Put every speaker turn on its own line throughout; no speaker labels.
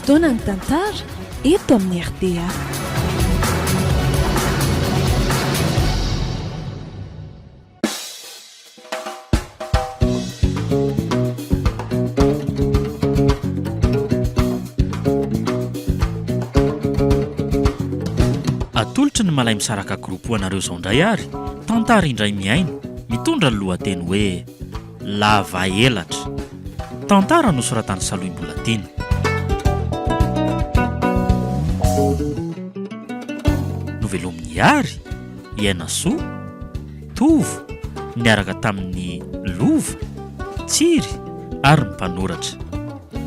Fotoanan'ny tantara eto amin'ny rta.
Atolotry ny Malay Misaraka Group ho anareo izao indray ary tantara indray mihaino mitondra ny lohateny hoe Lava elatra. Tantara nosoratan'i Salohy Mbolatiana. Novelomin'i Ihary, Iainasoa, Tovo, niaraka tamin'i Lova, Tsiry ary ny mpanoratra.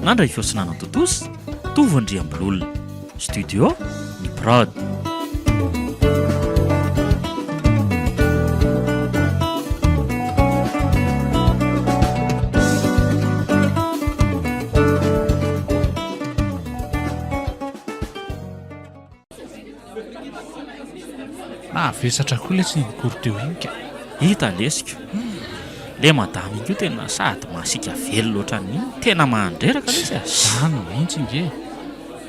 Nandray feo sy nanatontosa, Tovo Andriambololona. Studio, ny prod.
Navesatra koa ilay tsindry cours teo iny ka.
Hita lesiko. Le madama iny koa tena sady masiaka velona ohatran'ny inona. Tena mandreraka lesy a.
Zany mihitsy nge.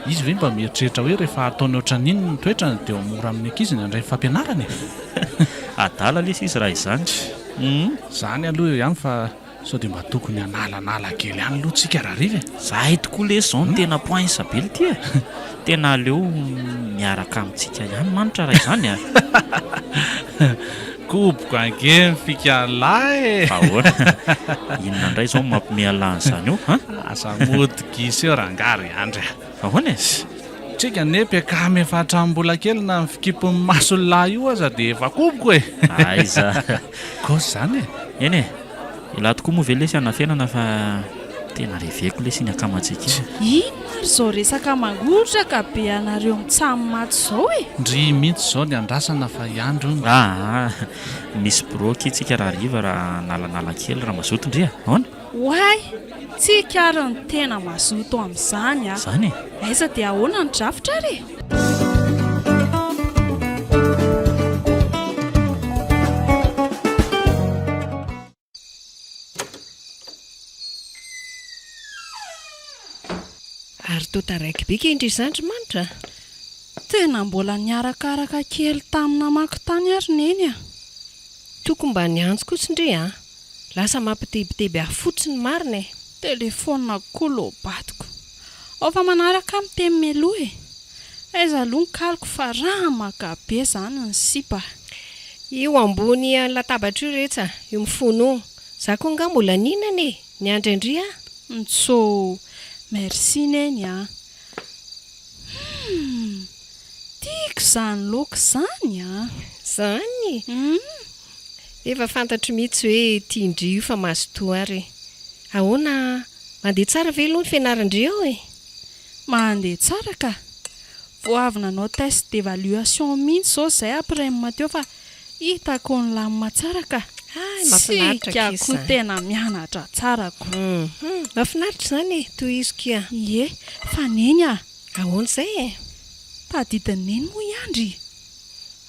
Izy ve mba mieritreritra hoe rehefa ataony ohatran'iny ny toetrany dia ho mora amin'ny ankizy ny handray ny fampianarana e?
Adala lesy izy raha izany. Hum.
Zany aloha eo ihany fa sao dia mba tokony hanalanala kely ihany aloha tsika rahariva e?
Zahay tokoa lesy izao no tena poince be lty e! Tena aleo miaraka amintsika ihany manitra raha izany a!
Koboka ange ny fikan'lah e!
Ahoana? Inona indray izao no mampime an'lah an'izany eo an?
Aza mody gisa eo rangahy ry Andry a!
Ahoana e?
Tsika anie mpiakama efa hatramin'ny mbola kely na ny fikipin'ny mason'lah io aza dia efa koboko e!
Aiza!
Gôsy izany e!
Eny e! Elah tokoa moa ve lesy hanafenana fa tena reveko lesy iny akamantsika iny.
Inona ary izao resaka mangoraka be anareo mitsam maty izao e?
Ndry mihitsy izao ny andrasana fa i Andry hono.
Aa misy bureau akia tsika rahariva raha hanalanala kely raha mazoto ndry a! Ahoana?
Oay! Tsika ary no tena mazoto amin'izany a!
Izany e!
Aiza dia ahoana ny drafitra ary e?
Ary toa taraiky be kay ndry zandry Manitra a!
Tena mbola niarakaraka kely tamin'ny namako tany ary Neny a!
Tokony mba niantso kosa ndry a! Lasa mampitebiteby ahy fotsiny marina e!
Telephone koa lobatiko. Ao fa manaraka aho miteny mialoha e! Aiza aloha ny kaliko fa ramaka be zany ny sipa.
Io ambony latabatra io retsy a! Io mifono io. Za koa angaha mbola nihinana e! Niandry an-dry aho.
Ntsoo! Merci Neny a! Humm! Tiako izany laoka izany a!
Zany?
Humm!
Efa fantatro mihitsy hoe tian-dry io fa mazotoa ary e! Ahoana, mandeha tsara ve aloha ny fianaran-dry ao e?
Mandeha tsara ka! Vao avy nanao test d'évaluation mihitsy izao izay aprem teo fa hitako nilamina tsara ka!
Hay, mahafinaritra
Tsika
akia
koa
izany.
tena mianatra tsara ko!
Hum, mahafinaritra izany e! Tohizo kia.
Ie, fa Neny a!
Ahoana izay e?
Tadidin'i Neny moa i Andry?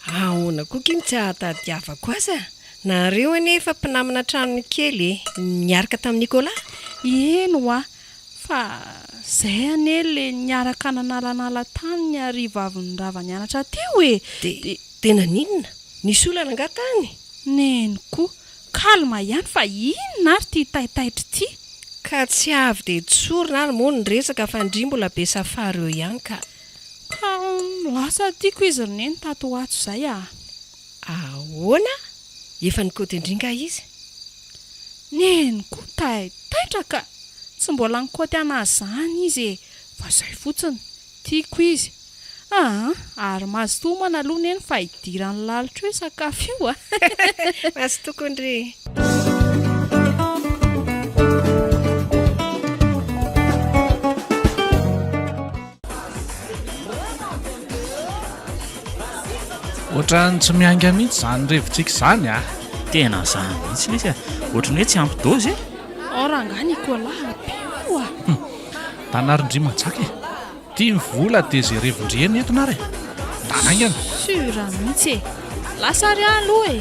Ahoana koa ki no tsy ahatadiavako azy a! Nareo anie efa mpinamana hatramin'ny kely e! Niaraka tamin'i Nicolas?
Eny hoa! Fa zay anie le niaraka nanalanala tany ny hariva avy nirava nianatra teo e!
Dia dia naninona? Nisy olana angaha tany?
Neny koa! Calme ihany fa inona ary ity taitaitra ity?
Ka tsy avy dia tsorina ary moa ny resaka fa ndry mbola be safary eo ihany ka!
Ka lasa tiako izy ry neny tato ho ato izay ah.
Ahoana? Efa nikaoty an-dry nga izy?
Neny koa taitaitra ka! Tsy mbola nikaoty an'azy izany izy e! Fa izay fotsiny, tiako izy. Aa, ary mazotoa homana aloha neny fa hidiran'ny lalitra eo io sakafo io a!
Mazotoa koa ndry e!
Ohatran'ny tsy miainga mihitsy izany revintsika izany a!
Tena izany mihitsy lesy a! Ohatran'ny hoe tsy ampy dose e!
Ao rangahy Nicolas ampio a!
Tanarindry manjaka e! Tia ny vola dia izay revin-dry eny entina ary e! Ndana haingana!
Sûr mihitsy e! Lasa ary aho aloha e!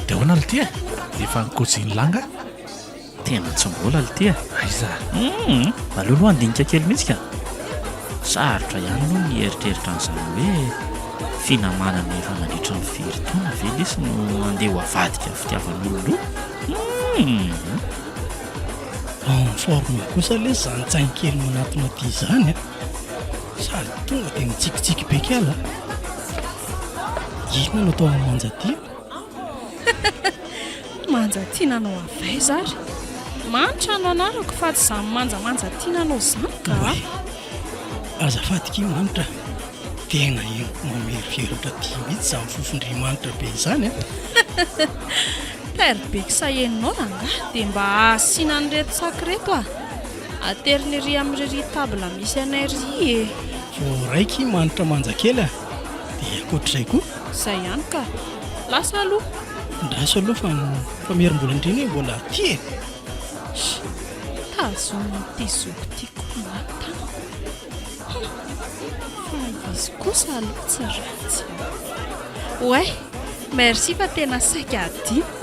Dia ahoana lty e? Efa nikojian'i lahy nga?
Tena tsy mbola lty a!
Aiza?
Humm! Aleo aloha handinika kely mihitsy ka! Sarotra ihany aloha ny hieritreritra an'izany hoe finamanana efa nandritra ny firy taona ve lesy no handeha ho avadika fitiavan'olon-droa? Humm!
En forme kosa lesy izany tsainy kely manatona aty izany a! Sady tonga dia mitsikitsiky be kala a! Inona no atao amin'i Manjatiana?
Manja tiana anao avy aiza ary? Manitra no anarako fa tsy izany manjamanja tiana anao izany ka!
Oay! Azafady ki Manitra a! Tena henoko mameriverotra aty mihitsy izany fofon-dry Manitra be izany a!
Tairo be kisa henonao rangahy dia mba asiana an'ireto sac ireto a! Ateriny ery amin'irery table misy anay ry e!
Voaray ki Manitra manja kely a! Dia ankoatr'izay koa?
Izay ihany ka! Lasa aloha!
Andraso aloha fa ny famerim-bola-ndry anie mbola aty e!
Sh! Tazomin'ity zoky ity koa ny tanako. Hum! Fa izy kosa aloha tsy ratsy. Oay! Merci fa tena saika adinoko.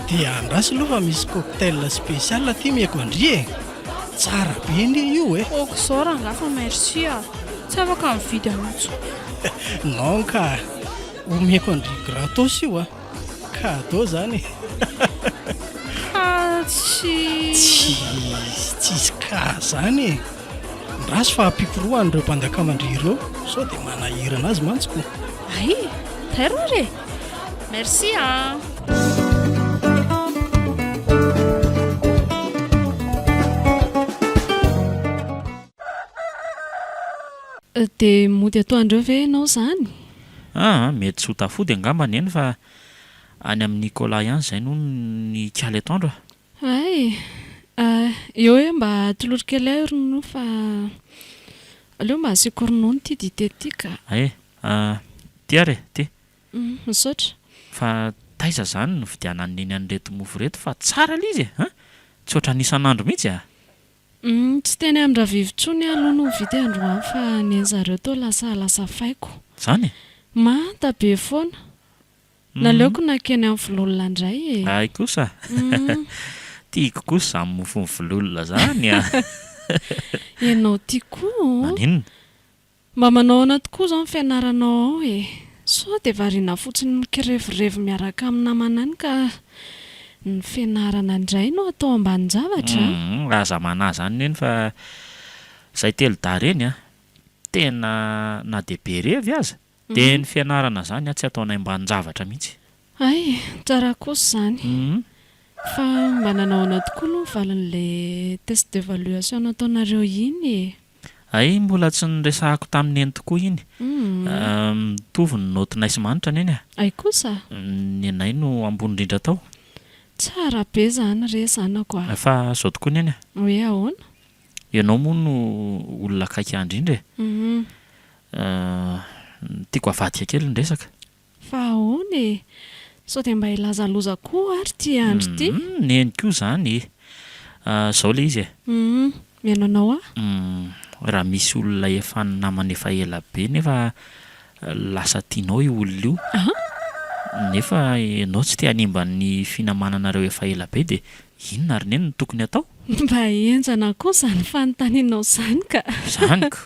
Dia andraso aloha fa misy cocktail spécial aty omeko an-dry e! Tsara be anie io e!
Ok izao rangahy fa merci a! Tsy afaka mividy an'io intsony aho.
Non ka! Omeko an-dry gratos io a! Cadeau zany e!
Ka tsy.
Tsisy tsisy cas zany e! Ndraso fa ampiako roa an'ireo mpandakamandry ireo sao dia manahirana azy mantsy ko!
Hay! Tairo ary e! Merci a!
Dia mody atoandro eo ve ianao izany?
Aa, mety tsy ho tafody angamba neny fa any amin'i Nicolas ihany izay no nikaly atoandro a!
Hay! Eo hoe mba atolory kely ahy ronono fa aleo mba asiako ronono ity dite ity ka!
Hay! Ty ary e, ty!
Misaotra.
Fa taiza zany no vidianan'i Neny an'ireto mofo ireto fa tsara le izy e! An! Tsy ohatran'ny isan'andro mihitsy a!
Humm, tsy teny amin-dRavivo intsony aho aloha no nividy androany fa nen'zareo toa lasa lasa faiko.
Zany e?
Manta be foana. Naleoko nankeny amin'ny vololona indray e!
Hay kosa! Tiako kosa izany mofon'ny vololona izany a!
Ianao ity koa ô!
Maninona?
Mba manao ahoana tokoa izao ny fianaranao ao e? Sao dia variana fotsiny mikirevirevy miaraka amin'ny namana any ka ny fianarana indray no atao ambanin-javatra a?
Humm, aza manahy izany neny fa izay telodahy ireny a, tena na dia be revy aza dia ny fianarana izany a tsy ataonay ambanin-javatra mihitsy.
Hay, tsara kosa izany. Fa mba nanao ahoana tokoa aloha ny valin'ilay test d'évaluation nataonareo iny e?
Hay mbola tsy niresahako tamin'i Neny tokoa iny. Mitovy ny naotinay sy Manitra Neny a!
Hay kosa!
Ny anay no ambony indrindra tao.
Tsara be izany re zanako a!
Fa izao tokoa Neny a!
Hoe ahoana?
Ianao moa no olona akaiky ahy indrindra e! Tiako havadika kely ny resaka.
Fa ahoana e? Sao dia mba hilaza loza koa ary ity andro ity?
Humm, neny koa izany e! Izao ilay izy e.
Humm, mihaino anao aho.
Humm, raha misy olona efa namana efa ela be nefa lasa tianao io olona io, nefa ianao tsy te hanimba ny finamananareo efa ela be dia inona ary neny no tokony hatao?
Mba henjana koa izany fanontanianao izany ka!
Izany ko!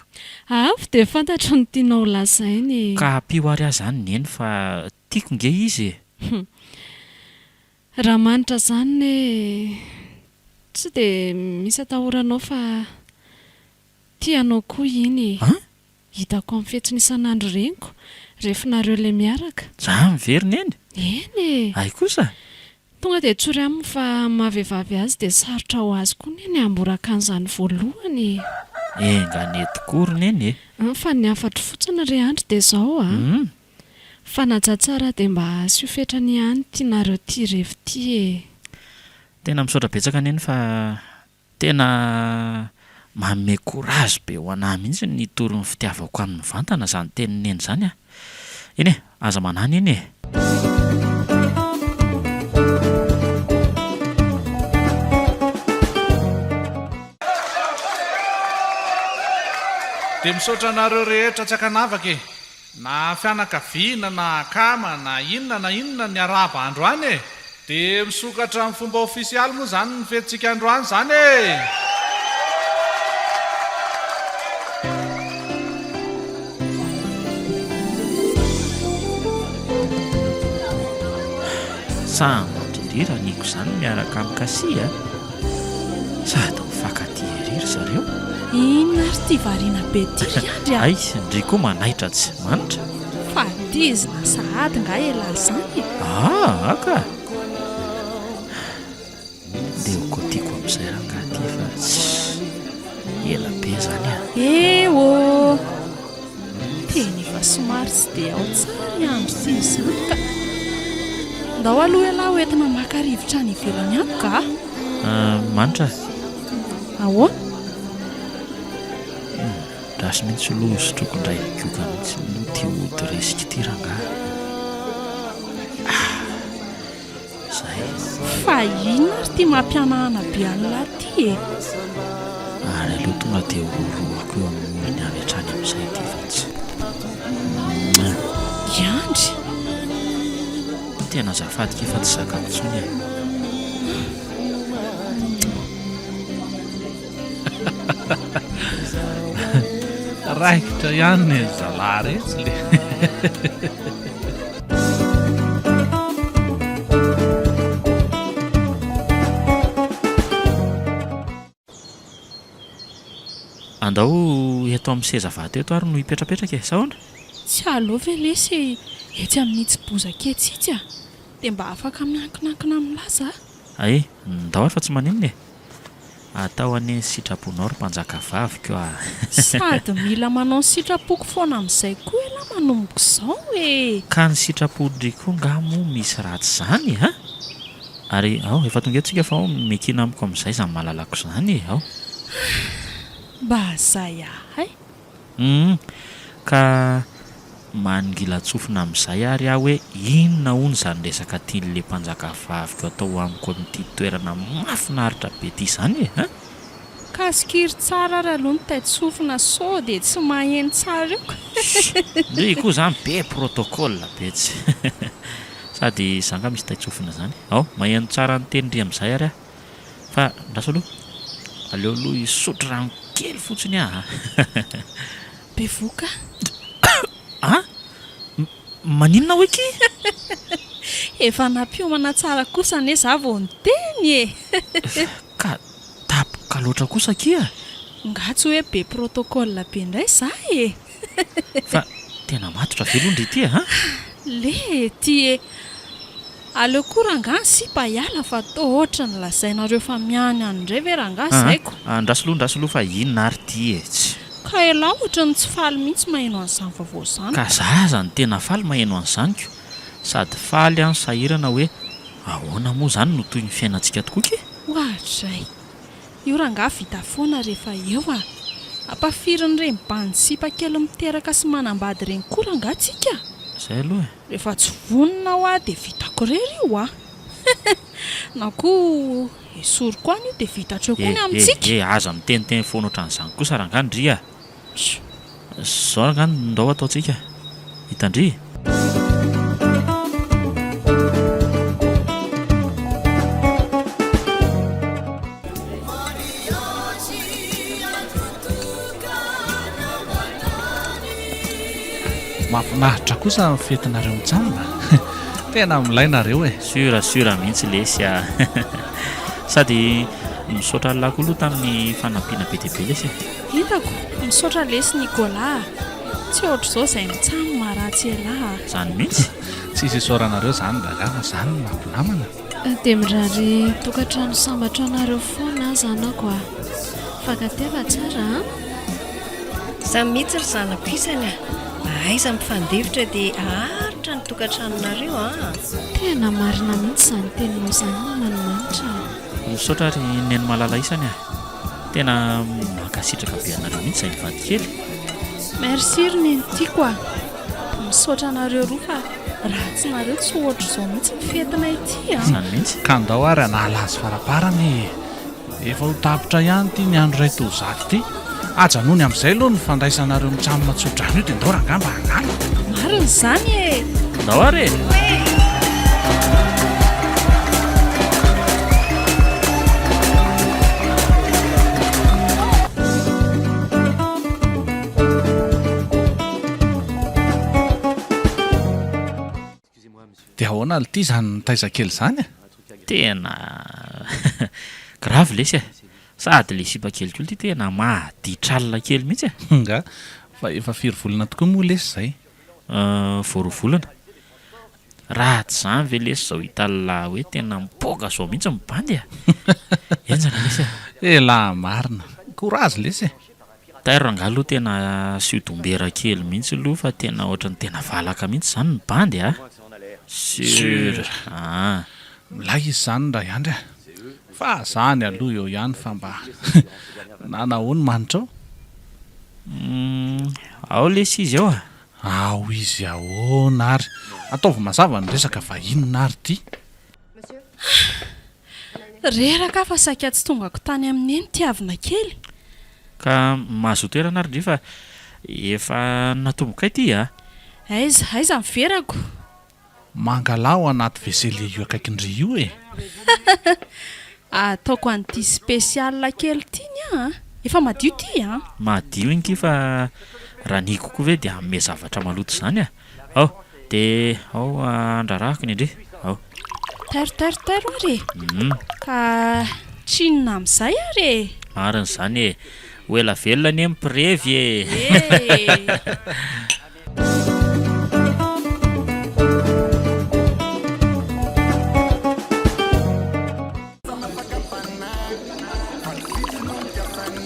Avy dia fantatro ny tianao ho lazaina e!
Ka ampio ary aho izany neny fa tiako nge izy e!
Hum. Raha manitra izany ne tsy dia misy atahoranao fa tia anao koa iny e!
An?
Hitako amin'ny fihetsiny isan'andro reniko rehefa nareo ilay miaraka.
Zany ve ry neny?
Eny e!
Hay kosa!
Tonga dia tsory aminy fa amin'ny maha vehivavy azy dia sarotra ho azy koa neny hamboraka an'izany voalohany e!
Enga anie tokoa ry neny e!
An fa ny hafatro fotsiny ry Andry dia izao a! Fanaja tsara dia mba asio fetrany ihany ity nareo tia revy ity e!
Tena misaotra betsaka neny fa Tena manome courage be ho anah mihitsy ny hitory ny fitiavako aminy mivantana izany tenin'i Neny izany a! Eny e, aza manahy Neny e!
Dia misaotra anareo rehetra tsy ankanavaka e! Na fianakaviana na akama na inona na inona niarahaba androany e! Dia misokatra amin'ny fomba ofisialy moa izany ny fetintsika androany izany e!
Sambatra ery Raniko izany miaraka amin'i Cassie a! Sady mifankatia ery ry zareo.
Inona ary ity variana be ity ry Andry a!
Hay, ndry koa manaitra tsy manitra.
Fa dizina sahady nga elah zany e!
Aa ka! Ndeha ho kotiko amin'izay rangahy ity fa tsy ela be zany a!
Eh ô! Tena efa somary tsy dia ao tsara i Andry ity izany ka! Ndao aloha ialahy ho entina maka rivotra any ivelany any ka!
Manitra!
Ahoana?
Andraso mihitsy aloha hosotroiko indray migoka mihitsy aloha ity ody resiko ity rangahy ah! Zay.
Fa inona ary ity mampihanahana be an'lah ity e?
Ary aleo tonga dia horohorohako eo amin'ny molony avy hatrany amin'izay ity fa tsy.
I Andry.
Tena azafady kay fa tsy zakako intsony e.
Raikitra ihany ny zalahy retsy le.
Andao eto amin'ny seza vato eto ary no hipetrapetraka e, sa ahoana?
Tsy aleo ve lesy etsy amin'itsy bozaka etsy itsy a! Dia mba afaka miankinankina amin'lah za.
Hay, ndao ary fa tsy maninona e! Atao anie ny sitraponao ry mpanjakavaviko a!
Sady mila manao ny sitrapoko foana amin'izay koa elah manomboka izao e!
Ka ny sitrapon-dry koa nga moa misy ratsy izany a! Ary ao, efa tonga eto tsika fa ao miankina amiko amin'izay izany malalako izany e! Ao.
Mba zay ahay.
Humm ka mangilan-tsofina amin'izay ary aho hoe inona hono izany resaka tian'le mpanjaka vaviko atao amiko amin'ity toerana mahafinaritra be ity izany e! Hein?
Ka sikiry tsara ary aloha ny tain-tsofina sao dia tsy maheno tsara eo ka!
Chut! Ndry koa izany be protocole be tsy sady izaho angaha misy tain-tsofina izany. Ao, maheno tsara ny tenin-dry amin'izay ary aho. Fa andraso aloha, aleo aloha hisotro rano kely fotsiny aho a!
Bevohoka
a! Maninona hoy ki?
Efa nampiomana tsara kosa anie za vao niteny e!
Ka tapoka loatra kosa akia!
Nga tsy hoe be protocole be indray za e!
Fa tena matotra ve aloha ndry ity a?
Lety e! Aleo koa rangaha ny sipa hiala fa toa ohatry ny lazainareo fa miany any indray ve rangaha zaiko?
Aa andraso aloha andraso aloha fa inona ary ity e! Tsy.
Ka elah ohatry ny tsy faly mihitsy maheno an'izany vaovao izany.
Ka za aza no tena faly maheno an'izany ko! Sady faly aho no sahirana hoe ahoana moa izany no tohin'ny fiainantsika tokoa ke?
Oadray! Io rangaha vita foana rehefa eo a! Ampafirin'ireny bandy sipa kely miteraka sy manambady ireny koa rangaha tsika a!
Zay aloha e!
Rehefa tsy vonona hoa dia vitako irery io a! Na koa esoriko any io dia vita hatreo koa ny amintsika!
Eh eh eh! Aza miteniteny foana ohatran'izany kosa rangaha ndry a! Zao rangaha no ndao ataontsika. Hitan-dry?
Mahafinaritra kosa ny fetinareo mitsangana. Tena milay nareo e.
Sûr sûr mihitsy lesy a. Sady misaotra an'lah koa aloha tamin'ny fanampiana be dia be lesy e.
Hitako, misaotra lesy Nicolas a! Tsy ohatr'izao izay mitsam maharatsy elah a!
Zany mihitsy!
Tsisy isaoranareo zany ragah fa zany no mampinamana.
Dia mirary tokantrano sambatra anareo foana aho zanako a! Fankatiava tsara a!
Zany mihitsy ry zanako isany a! Mahaiza mifandefitra dia haharitra ny tokantranonareo a!
Tena marina mihitsy izany teninao izany Mamanimanitra a!
Misaotra ry Neny malala isany a! Tena mankasitraka be anareo mihitsy zay mivady kely.
Merci ry neny tiako a! Misaotra anareo roa fa raha tsy nareo tsy ohatr'izao mihitsy ny fetinay ity a!
Izany mihitsy.
Ka ndao ary hanala azy faraparany e! Efa ho tapitra ihany ity ny andro iray toa zato ity. Ajanony amin'izay aloha ny fandraisanareo mitsam tsodrano io dia ndao rangahy mba hanala.
Marina izany e!
Ndao ary e!
Dia ahoana lty izany mitaiza kely izany e?
Tena grave lesy e! Sady le sipa kely koa lty tena maditra alina kely mihitsy e!
Nga? Fa efa firy volana tokoa moa lesy izay?
Vao roa volana. Raha tsy izany ve lesy izao hitan'lah hoe tena mipoaka izao mihitsy ny bandy e! Henjana lesy e!
Elah marina! Courage lesy e!
Tairo rangahy aloha tena asio dombera kely mihitsy aloha fa tena ohatran'ny tena valaka mihitsy izany ny bandy a! Sur a!
Milay izy izany ray Andry a! Fa zany aloha eo ihany fa mba nanahoa ny manitra ao?
Humm ao lesy izy ao a!
Ao izy ahoana ary? Ataovy mazava ny resaka fa inona ary ity?
Reraka aho fa saika tsy tongako tany amin'i Neny Tiavina kely.
Ka mahazoa toerana ary ndry fa efa natombokay ity a!
Aiza, aiza ny verako?
Mangalà ao anaty vaisselier io akaikin-dry io e!
Ataoko an'ity spécial kely ity ny ahy a! Efa madio ity a!
Madio iny ity fa raha ny kokoa ve dia hanome zavatra maloto izany a! Ao, dia ao andrarahako ny ndry, ao.
Tairo tairo tairo ary e! Ka tsinona amin'izay ary e!
Marina izany e! Ho ela velona anie ny mpirevy e!
E!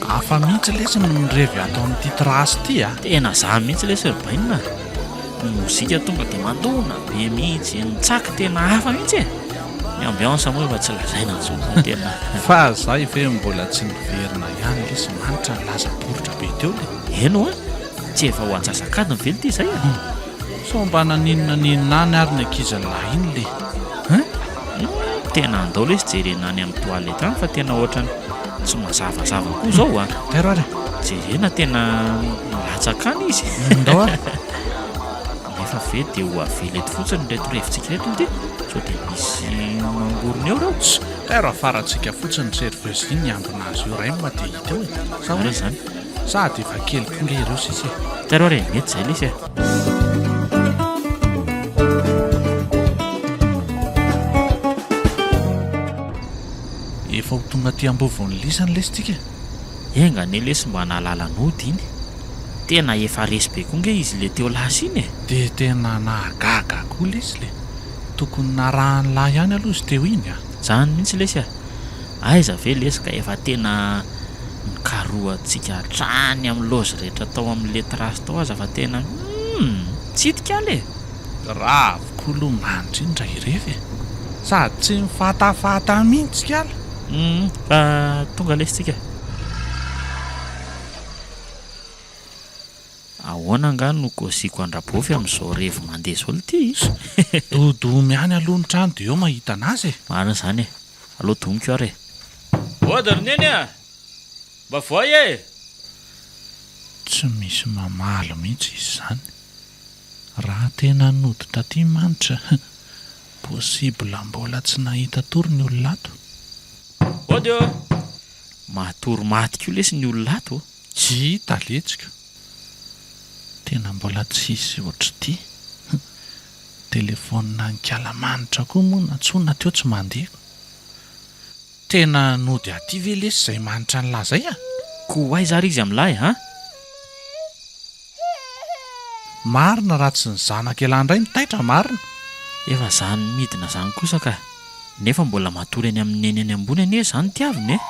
Hafa mihitsy lesy ny mirevy ato amin'ity terrasse ity a!
Tena za mihitsy lesy ry bainina a! Ny mozika tonga dia mandona be mihitsy, ny tsaky tena hafa mihitsy e! Ny ambiance moa efa tsy lazaina intsony fa tena.
Fa zay ve mbola tsy niverina ihany lesy manitra nilaza poritra be teo le.
Eny oa! Tsy efa ho antsasak'adiny ve ity izay e?
Sao mba naninona ninona any ary ny ankizilahy iny le hein?
Humm tena andao lesy jerena any amin'ny toilette any fa tena ohatrany tsy mazavazava koa izao a!
Tairo ary e!
Jerena tena milatsaka any izy.
Ndao ary.
Nefa ve dia ho avela eto fotsiny ireto revintsika ireto ity? Sao dia misy mangorona eo ireo?
Tss! Tairo afarantsika fotsiny ny serveuse iny hiambina azy io raim dia hita eo e! Sa
Marina
ahoana?
izany.
Sady efa kely koa nge ireo sisa e.
Tairo ary e, mety izay lesy e.
Efa ho tonga aty ambovon'ny lisany lesy tsika e.
Enga anie lesy mba nahalala nody iny. Tena efa resy be koa nge izy le teo lasa iny e.
Dia tena nahagaga koa lesy le. Tokony narahan'lah ihany aloha izy teo iny a.
Zany mihitsy lesy a. Aiza ve lesy ka efa tena nikarohantsika hatrany amin'ny loge rehetra tao amin'le terrasse tao aza fa tena humm! Tsy hita kala e!
Grave koa aloha mandry iny raha irevy e! Sady tsy mifatafata mihitsy kala!
Humm! Fa tonga lesy tsika e! Ahoana angaha no kôziko an-dRabôfy amin'izao revy mandeha izao lty?
Dodomy ihany aloha ny trano dia eo mahita an'azy e!
Marina izany e! Aleo domiko ary e! Ody ry Neny a! Mba voay e!
Tsy misy mamaly mihitsy izy izany. Raha tena nody taty mantsy, possible mbola tsy nahita tory ny olona ato.
Ody ô! Matory maty koa lesy ny olona ato ô!
Tsy hita letsiko. Tena mbola tsisy ohatr'ity. Telephone an'Ikalamanitra koa moa nantsoina teo tsy mandeha. Tena nody aty ve lesy izay manitra an'lah zay a?
Ko aiza ary izy amin'lah e an?
Marina raha tsy ny zanak'ialahy indray no taitra marina.
Efa zany midina zany kosa ka. Nefa mbola matory eny amin'ny neny any ambony anie zany tiavina e.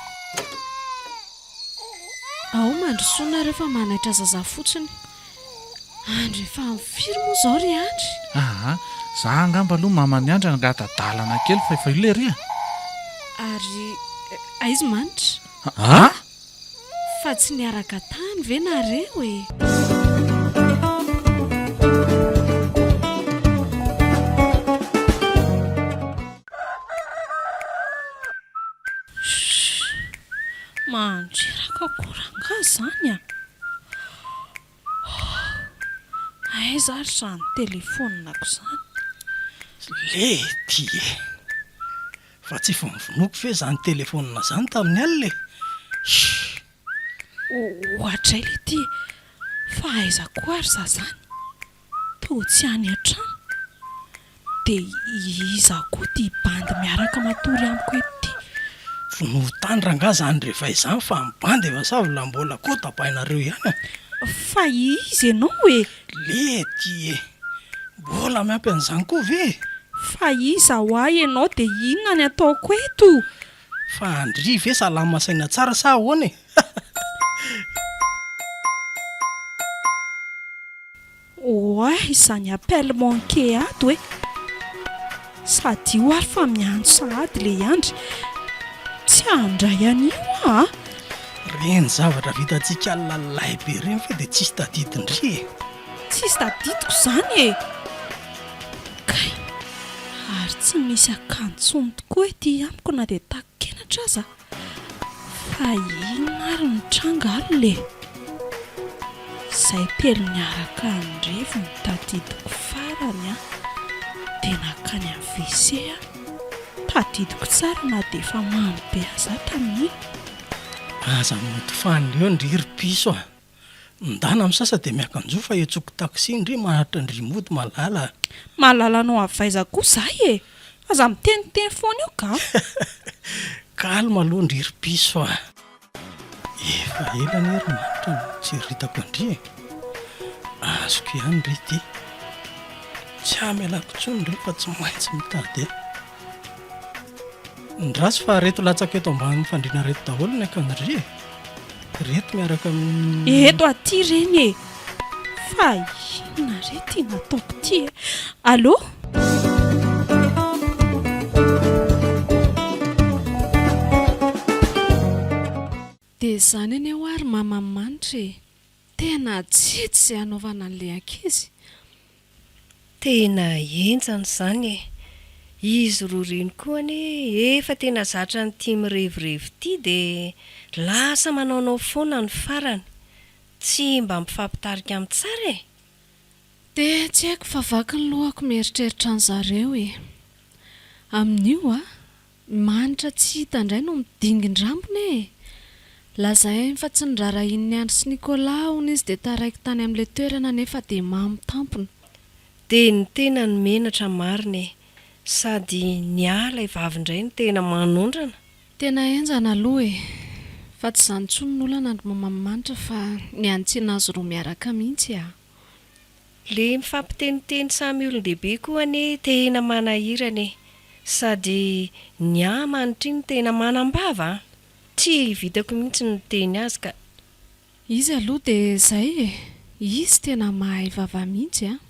Ao mandrosoa nareo fa manaitra zaza fotsiny. Andry efa amin'ny firy moa izao ry Andry?
Aa, za angamba aloha maman'i Andry angata-dalana kely fa efa io lery a!
Ary aiza Manitra?
Aa!
Fa tsy niaraka tany ve nareo e?
Shh! Mandreraka koa rangahy izany a! Aiza ary izany telefaoniko izany?
Lety e! Fa tsy efa novonoiko ve izany telefaonina izany tamin'ny alina e? Shh!
Oadray lety e! Fa aiza koa ary za izany? Toa tsy any an-trano. Dia iza koa ity bandy miaraka matory amiko eto ity?
Vonoa tany rangaha izany rehefa izany fa ny bandy efa savy la mbola koa tapahinareo ihany a!
Fa iza ianao e?
Lety e! Mbola miampy an'izany koa ve e?
Fa iza hoa ianao dia inona ny ataoko eto?
Fa ndry ve salama saina tsara sa ahoana e?
Oay izany appel manqué ato e! Sady io ary fa miantso sahady le Andry, tsy handray an'io aho a!
Reny zavatra vitantsika alina lay be reny ve dia tsisy tadidin-dry e!
Tsisy tadidiko izany e! Kay! Ary tsy misy akanjo intsony tokoa ety amiko na dia takin-kenatra aza. Fa inona ary no tranga alina e? Izay telo niaraka nirevy no tadidiko farany an! Dia nankany amin'ny WC aho. Tadidiko tsara na dia efa mamo be aza aho tamin'iny.
Aza mody fanina eo ndry ry piso a! Ndana misasa dia miakanjoa fa etsoko taxi ndry mahantra ndry mody malala a!
Mahalala anao avy aiza koa za e! Aza miteniteny foana eo ka!
Calme aloha ndry ry piso a! Efa ela anie ry manitra no tsiritako an-dry e! Azoko ihany ndry ity! Tsy hamelako intsony ndry fa tsy maintsy mitady ahy. Ndraso fa reto latsaka eto ambany fandriana reto daholo ny akanjo-dry e! Reto miaraka amin'ny.
Eto aty reny e! Fa inona re ty nataoko ty e! Allô?
Dia izany anie hoa ry mama manitra e! Tena tsy hita izay hanaovana an'ilay ankizy.
Tena henjana izany e! Izy roa ireny koa anie efa tena zatra an'ity mirevirevy ity dia lasa manaonao foana ny farany. Tsy mba mifampitarika amin'ny tsara e!
Dia tsy haiko fa vaky ny lohako mieritreritra an'zareo e! Amin'io a! Manitra tsy hita indray no midingin-drambony e! Lazainy fa tsy norarahian'i Andry sy Nicolas hono izy dia taraiky tany amin'ilay toerana nefa dia mamo tampona.
Dia ny tena no menatra marina e! Sady ny ahy ilay vavy indray no tena manondrana.
Tena henjana aloha e! Fa tsy izany intsony ny olana ry Mamamanitra fa ny hanitsiana azy roa miaraka mihitsy a!
Le mifampiteniteny samy olon-dehibe koa anie tena manahirana e! Sady ny ahy manitra iny tena manam-bava an! Tsy vitako mihitsy ny miteny azy ka!
Izy aloha dia izay e! Izy tena mahay vava mihitsy an!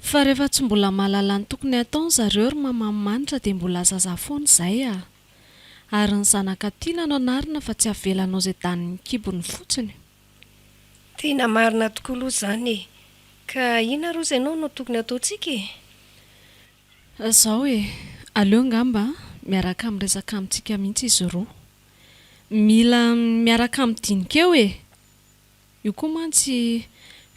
Fa rehefa tsy mbola mahalala ny tokony hataony zareo ry mamamanitra dia mbola zaza foana izay a! Ary ny zanaka tiana no anarina fa tsy avelanao izay danin'ny kibony fotsiny.
Tena marina tokoa aloha izany e! Ka inona ary ozy ianao no tokony ataontsika e?
Zao e, aleo angamba miaraka miresaka amintsika mihitsy izy roa. Mila miaraka midinika eo e! Io koa mantsy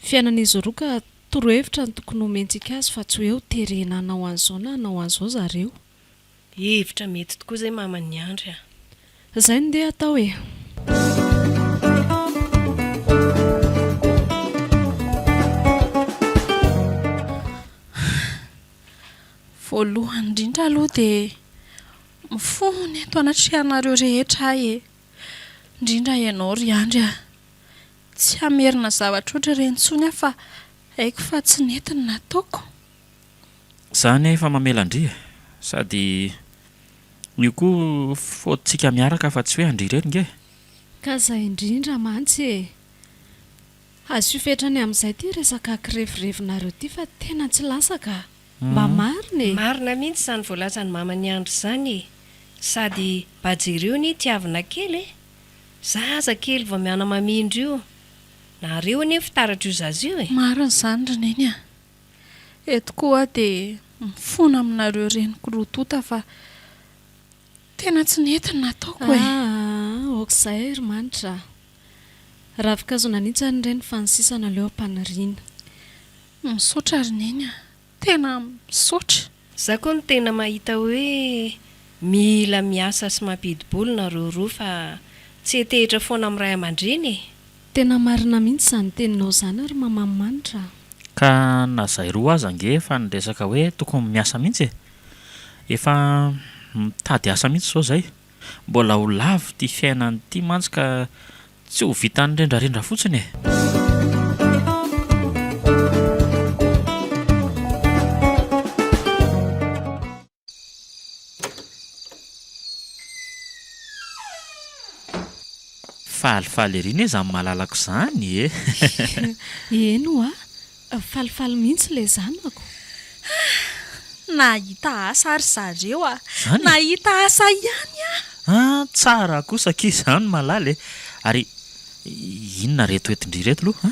fiainan'izy roa ka torohevitra no tokony homentsika azy fa tsy hoe ho terena hanao an'izao na hanao an'izao zareo.
Hevitra mety tokoa zay maman'i Andry a!
Zay no ndeha atao e!
Voalohany indrindra aloha dia mifona eto anatrehanareo rehetra aho e! Indrindra ianao ry Andry a! Tsy hamerina zavatra ohatr'ireny intsony aho fa haiko fa tsy nety ny nataoko.
Za anie efa mamela an-dry e! Sady io koa faute-tsika miaraka fa tsy hoe an-dry irery nge!
Ka zay indrindra mantsy e! Asio fetrany amin'izay ity resaka kirevirevinareo ity fa tena tsy lasa ka! Mba marina e!
Marina mihitsy izany voalazan'i maman'i Andry izany e! Sady mba jereo anie tiavina kely e! Zaza kely vao miana-mamindra io! Nareo anie fitaratr'io zaza io e!
Marina izany ry Neny a! Eto koa aho dia mifona aminareo reniko roa tonta fa tena tsy nety ny nataoko e!
Aa ok zay ry Manitra a! Ravin-kazo nanitsany ireny fa ny sisa naleo am-paniriana.
Misaotra ry Neny a! Tena misaotra!
Za koa no tena mahita hoe mila miasa sy mampidi-bolo nareo roa fa tsy hetehitra foana amin'ny ray aman-dreny e!
Tena marina mihitsy izany teninao izany ry Mama Manitra a!
Ka na zay roa aza ange efa niresaka hoe tokony miasa mihitsy e! Efa mitady asa mihitsy izao zay. Mbola ho lava ity fiainana ity mantsy ka tsy ho vitan'ny rendrarendra fotsiny e! Falifaly ery anie izany malalako izany e!
Eny ho'a, falifaly mihitsy ilay zanako.
Nahita asa ry zareo a!
Izany e?
Nahita asa ihany aho!
Ah, tsara kosa akia izany malala e! Ary inona ireto entin-dry ireto aloha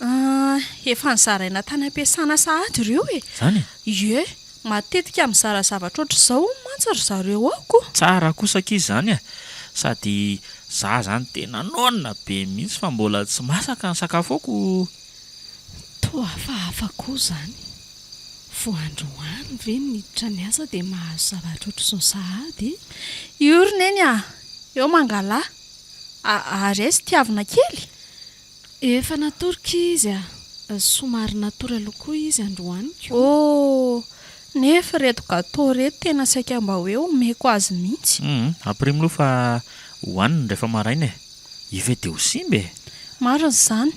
an?
Efa nozaraina tany am-piasana sahady ireo e!
Izany e?
Ie! Matetika mizara zavatra ohatr'izao hono mantsy ry zareo ao ko!
Tsara kosa akia izany e! Sady za zany tena noana be mihitsy fa mbola tsy masaka ny sakafo ao ko!
Toa hafahafa koa izany. Vao androany ve no niditra niasa dia mahazo zavatra ohatr'izao sahady e?
Io ry Neny a! Eo mangalà! Ary aiza Tiavina kely?
Efa natory ky izy a! Somary natory aloha koa izy androany ko!
Oh! Nefa ireto gateau ireto tena saika mba hoe omeko azy mihitsy.
Hum! Ampirimo aloha fa hohaniny rehefa maraina e! Io ve dia ho simba e!
Marina izany.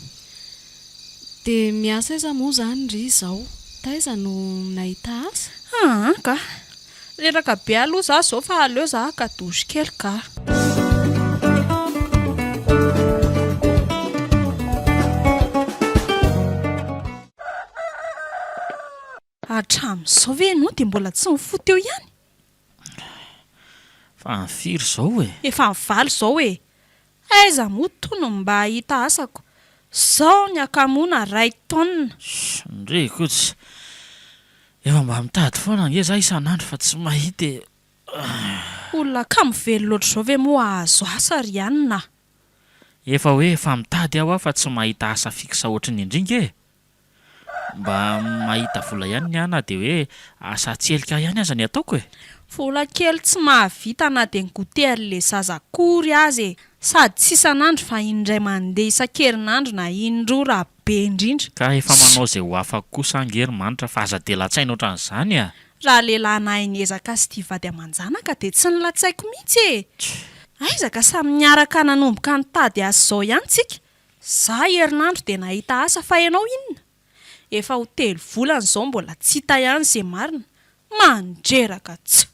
Dia miasa aiza moa izany ry izao? Taiza no nahita asa?
Aa ka! Reraka be aloha za zao fa aleo za haka douche kely ka. Hatramin'izao ve ianao dia mbola tsy nifoha teo ihany?
Fa ny firy izao e?
Efa ny valo izao e! Aiza moa toa no mba hahita asako? Zao ny hakamoana ray taonina.
Shh, ndry kotsy. Efa mba mitady foana ange za isan'andro fa tsy mahita e.
Olona kamo velona ohatr'izao ve moa hahazo asa ry anona a!
Efa hoe efa mitady aho fa tsy mahita asa fixe ohatry ny indry nge e! Mba mahita vola ihany ny ahy na dia hoe asa an-tselika ihany aza ny ataoko e!
Vola kely tsy mahavita na dia ny goûter an'ilay zaza akory aza e! Sady tsy isan'andro fa indray mandeha isan-kerinandro na indroa raha be indrindra.
Ka efa manao izay ho afako kosa ange ry Manitra fa aza dia latsaina ohatran'izany a!
Raha lehilahy nahay niezaka sy tia vady aman-janaka dia tsy nilatsaiko mihitsy e! Aiza ka samy niaraka nanomboka nitady asa izao ihany tsika Za herinandro dia nahita asa fa ianao inona? Efa ho telo volana izao mbola tsy hita ihany ze marina. Mandreraka ts.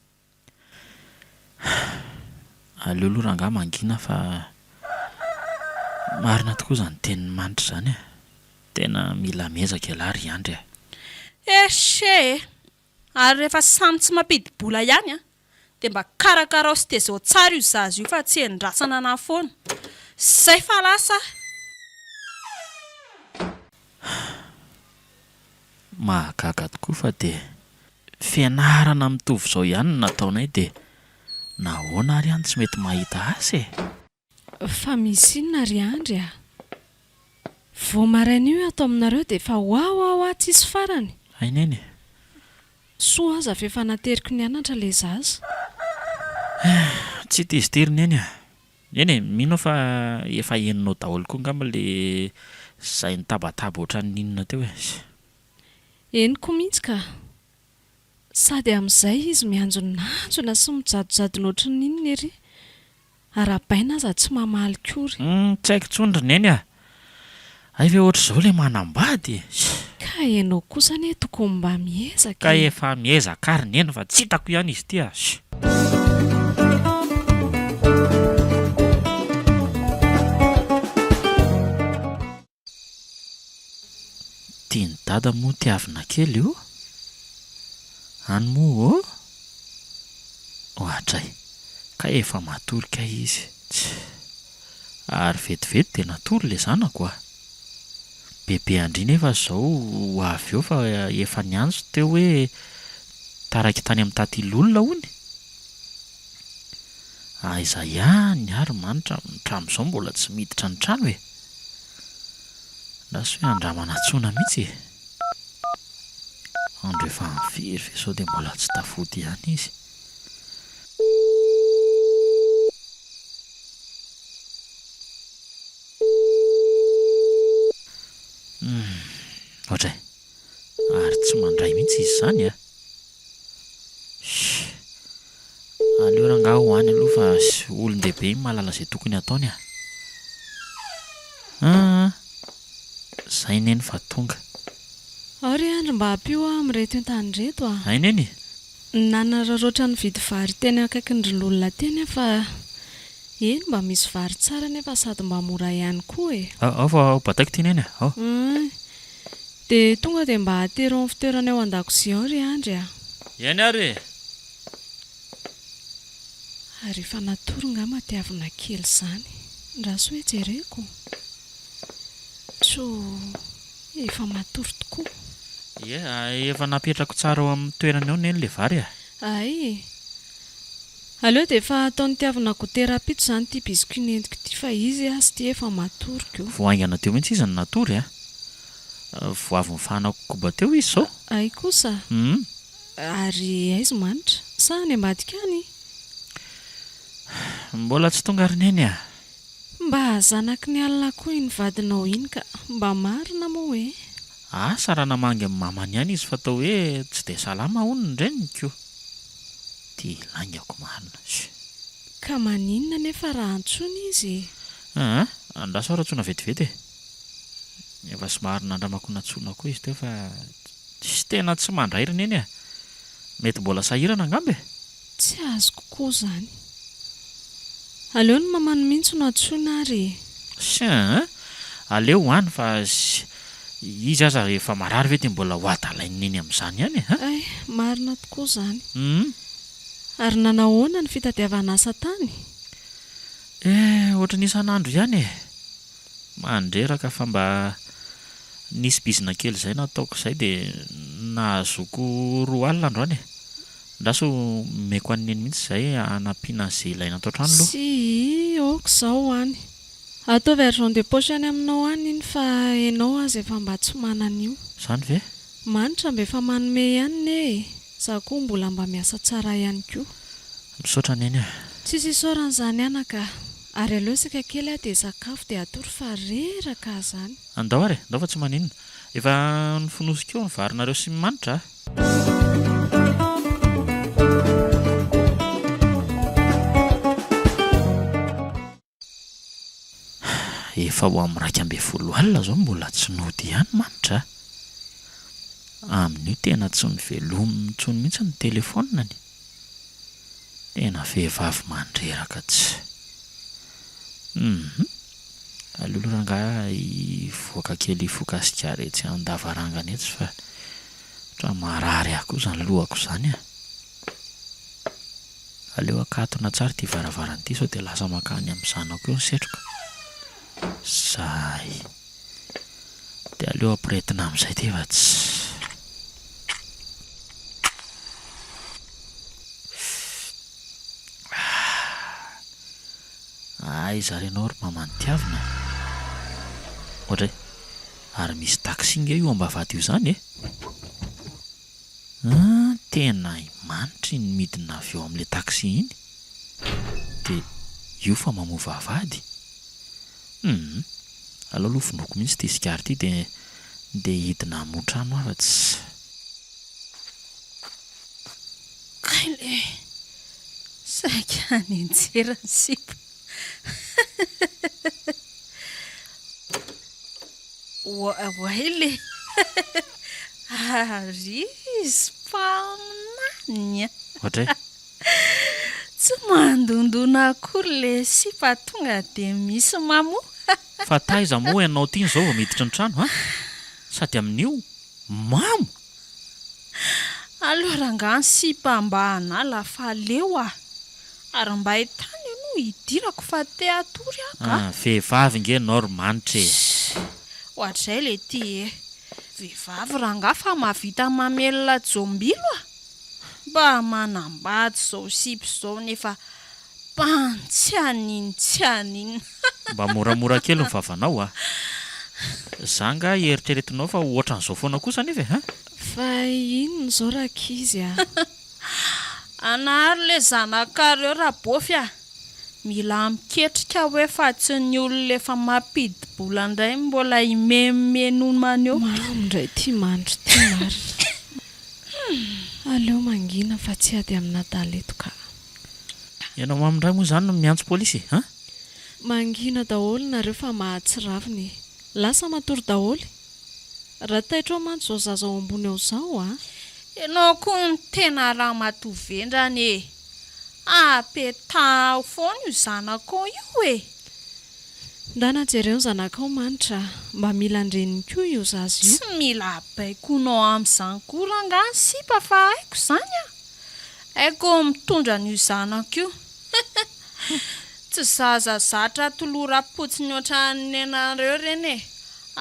Aleo aloha rangahy mangina fa marina tokoa izany tenin'i Manitra izany e! Tena mila miezaka ialahy ry Andry a!
Echee e! Ary rehefa samy tsy mampidi-bola ihany an, dia mba karakarao sy tezao tsara io zaza io fa tsy endrasana anah foana. Zay fa lasa ah!
Mahagaga tokoa fa dia fianarana mitovy izao ihany no nataonay dia nahoana ary aho no tsy mety mahita asa e?
Fa misy inona ry Andry a? Vao maraina io ato aminareo dia efa wawawa tsisy farany.
Hay neny e!
Soa aza f'efa nateriko nianatra ilay zaza.
Tsy hita izy ity ry neny a! Eny e, mino aho fa efa henonao daholo koa angamba ilay izay nitabataba ohatran'ny inona teo e!
Henoko mihitsy ka! Sady amin'izay izy mianjonanjona sy mijadojadona ohatran'ny inona ery. Arahabaina aza tsy mamaly kory.
Humm tsy haiko intsony ry neny a! Hay ve ohatr'izao ilay manambady e!
Ka ianao kosa anie tokony mba miezaka
Ka
e!
efa miezaka ary neny fa tsy hitako ihany izy ity a! Tian'i dada moa tiavina kely io? Any moa ô? Oadray, kay efa matory kay izy, tsia. Ary vetivety dia natory ilay zanako a! Bebe an-dry nefa izao ho avy eo fa efa niantso teo hoe taraiky tany amin'ny taty Lolona hono e! Aiza ihany ary Manitra hatramin'izao mbola tsy miditra ny trano e! Lasa hoe andramana antsoina mihitsy e! Andro efa firy ve izao dia mbola tsy tafody ihany izy? Humm, ohatray. Ary tsy mandray mihitsy izy izany a! Shh! Aleo rangahy ho any aloha fa olon-dehibe iny mahalala izay tokony hataony a! Aa! Zay neny fa tonga.
Ao ry Andry mba ampio aho amin'ireto entana ireto a!
Hay neny e!
Nanararaotra nividy vary teny akaikin-dry Lolona teny aho fa eny mba misy vary tsara nefa sady mba mora ihany koa e!
Ao fa ho bataiko ity neny a! Ao.
Hum! Dia tonga dia mba atero amin'ny fitoerana eo an-dakozia ao ry Andry a!
Eny ary e!
Ary efa natory ngamba tiavina kely izany. Ndraso hoe jereko. Tjo, efa matory tokoa.
Ie, efa napetrako tsara ao amin'ny toerany ao neny ilay vary a!
Hay e! Aleo dia efa ataon'i Tiavina goûter rahampitso izany ity biscuit nentiko ity fa izy aza ity efa matory ko.
Vao haingana teo mihitsy izy no natory a! Vao avy nifahanako koba teo izy izao.
Hay kosa!
Hum.
Ary aiza i Manitra? Sa any ambadika any?
Mbola tsy tonga ry Neny a!
Mba zanaky ny alina koa iny vadinao iny ka! Mba marina moa e!
Asa raha namangy ny mamany ihany izy fa atao hoe tsy dia salama hono ny reniny ko! Ty laingako marina. Shh.
Ka maninona anefa raha antsoina izy e?
Aa! Andraso aho raha antsoina vetivety e! Efa somary nandramako nantsoina koa izy teo fa Tsy tena tsy mandray ry neny a! Mety mbola sahirana angamba e!
Tsy azoko koa izany. Aleo ny mamany mihitsy no antsoina ary e!
Hum! Aleo ho any fa izy aza efa marary ve dia mbola ho adalain'i neny amin'izany ihany e!
Hay, marina tokoa izany.
Hum!
Ary nanahoana ny fitadiavana asa tany?
Eh, ohatran'ny isan'andro ihany e! Mandreraka fa mba nisy bizina kely izay nataoko izay dia nahazoako 20 androany e! Andraso omeko an'i Neny mihitsy izay hanampiana an'izay ilaina ato an-trano aloha.
Tsia, ok izao any. Ataovy argent de poche any aminao any iny fa enao aza efa mba tsy manana io.
Izany ve?
Manitra mba efa manome ihany ne e! Za koa mbola mba miasa tsara ihany koa.
Misaotra Neny a!
Tsisy isaorana izany anaka a! Ary aleo isika kely aho dia hisakafo dia hatory fa reraka aho izany.
Andao ary e! Andao fa tsy maninona. Efa nofonosiko eo ny varinareo sy ny manitra a! Efa ho amin'ny 11 alina izao mbola tsy nody ihany Manitra a! Amin'io tena tsy novelominy intsony mihitsy ny telefaoniny. Tena vehivavy mandreraka tsy. Hum. Aleo aloha rangahy hivoaka kely hifoka sigara etsy an-davarangana etsy fa ohatran'ny marary ahy koa izany lohako izany a! Aleo akatona tsara ity varavarana ity sao dia lasa mankany amin'ny zanako eo ny setroka. Zay. Dia aleo ampirehetina amin'izay ity fa tsy. Aiza ary ianao ry maman'i Tiavina? Oadray. Ary misy taxi nge io ambavahady io izany e? An, tena i Manitra iny midina avy eo amin'ilay taxi iny. Dia io fa mamoa vavahady. Hum, aleo aloha vonoiko mihitsy ity sigara ity dia ndeha hidina hamoha trano aho fa tsy.
Kay le! Saika nianjera ny sipa. Oay le! Ary izy mpaminany a!
Ohatray.
Tsy mandondona akory le sipa tonga dia misy mamoha.
Fa taiza moa ianao ity izao vao miditra ny trano a? Sady amin'io mamo!
Aleo rangaha ny sipa mba hanala fa leo ah! Ary mba ahitany aloha hidirako fa te hatory aho ka!
Ah, vehivavy nge ianao ry Manitra e!
Shh! Ohatr'izay le ty e! Vehivavy rangaha fa mahavita mamelona jombilo ah! Mba manambady izao sipa izao nefa Ban tsy hanin tsy hanin.
Mba moramora kely ny vavanao a! Za nga eritreretinao fa ohatran'izao foana kosa anefa e! Hein?
Fa inona izao rankizy a!
Anahary le zanakareo Rabôfy a! Mila miketrika hoe fa tsy ny olona efa mampidi-bola indray no mbola himenomenomana eo.
Mamo indray ity mandry ity marina. Aleo mangina fa tsy ady amin'adala eto ka.
Ianao mamo indray moa izany no miantso polisy e? An?
Mangina daholo nareo fa mahatsiravina e. Lasa matory daholo. Raha taitra ao mantsy izao zaza ao ambony ao izao a!
Ianao koa no tena ramatoa vendrana e! Apetaho foana io zanakao io e!
Ndana jereo ny zanakao Manitra a! Mba mila an-dreniny koa io zaza io.
Tsy mila baikoinao amin'izany koa rangahy ny sipa fa haiko izany a! Haiko mitondra an'io zanako io. Tsy zaza zatra toloram-potsiny ohatran'ny nenareo ireny e!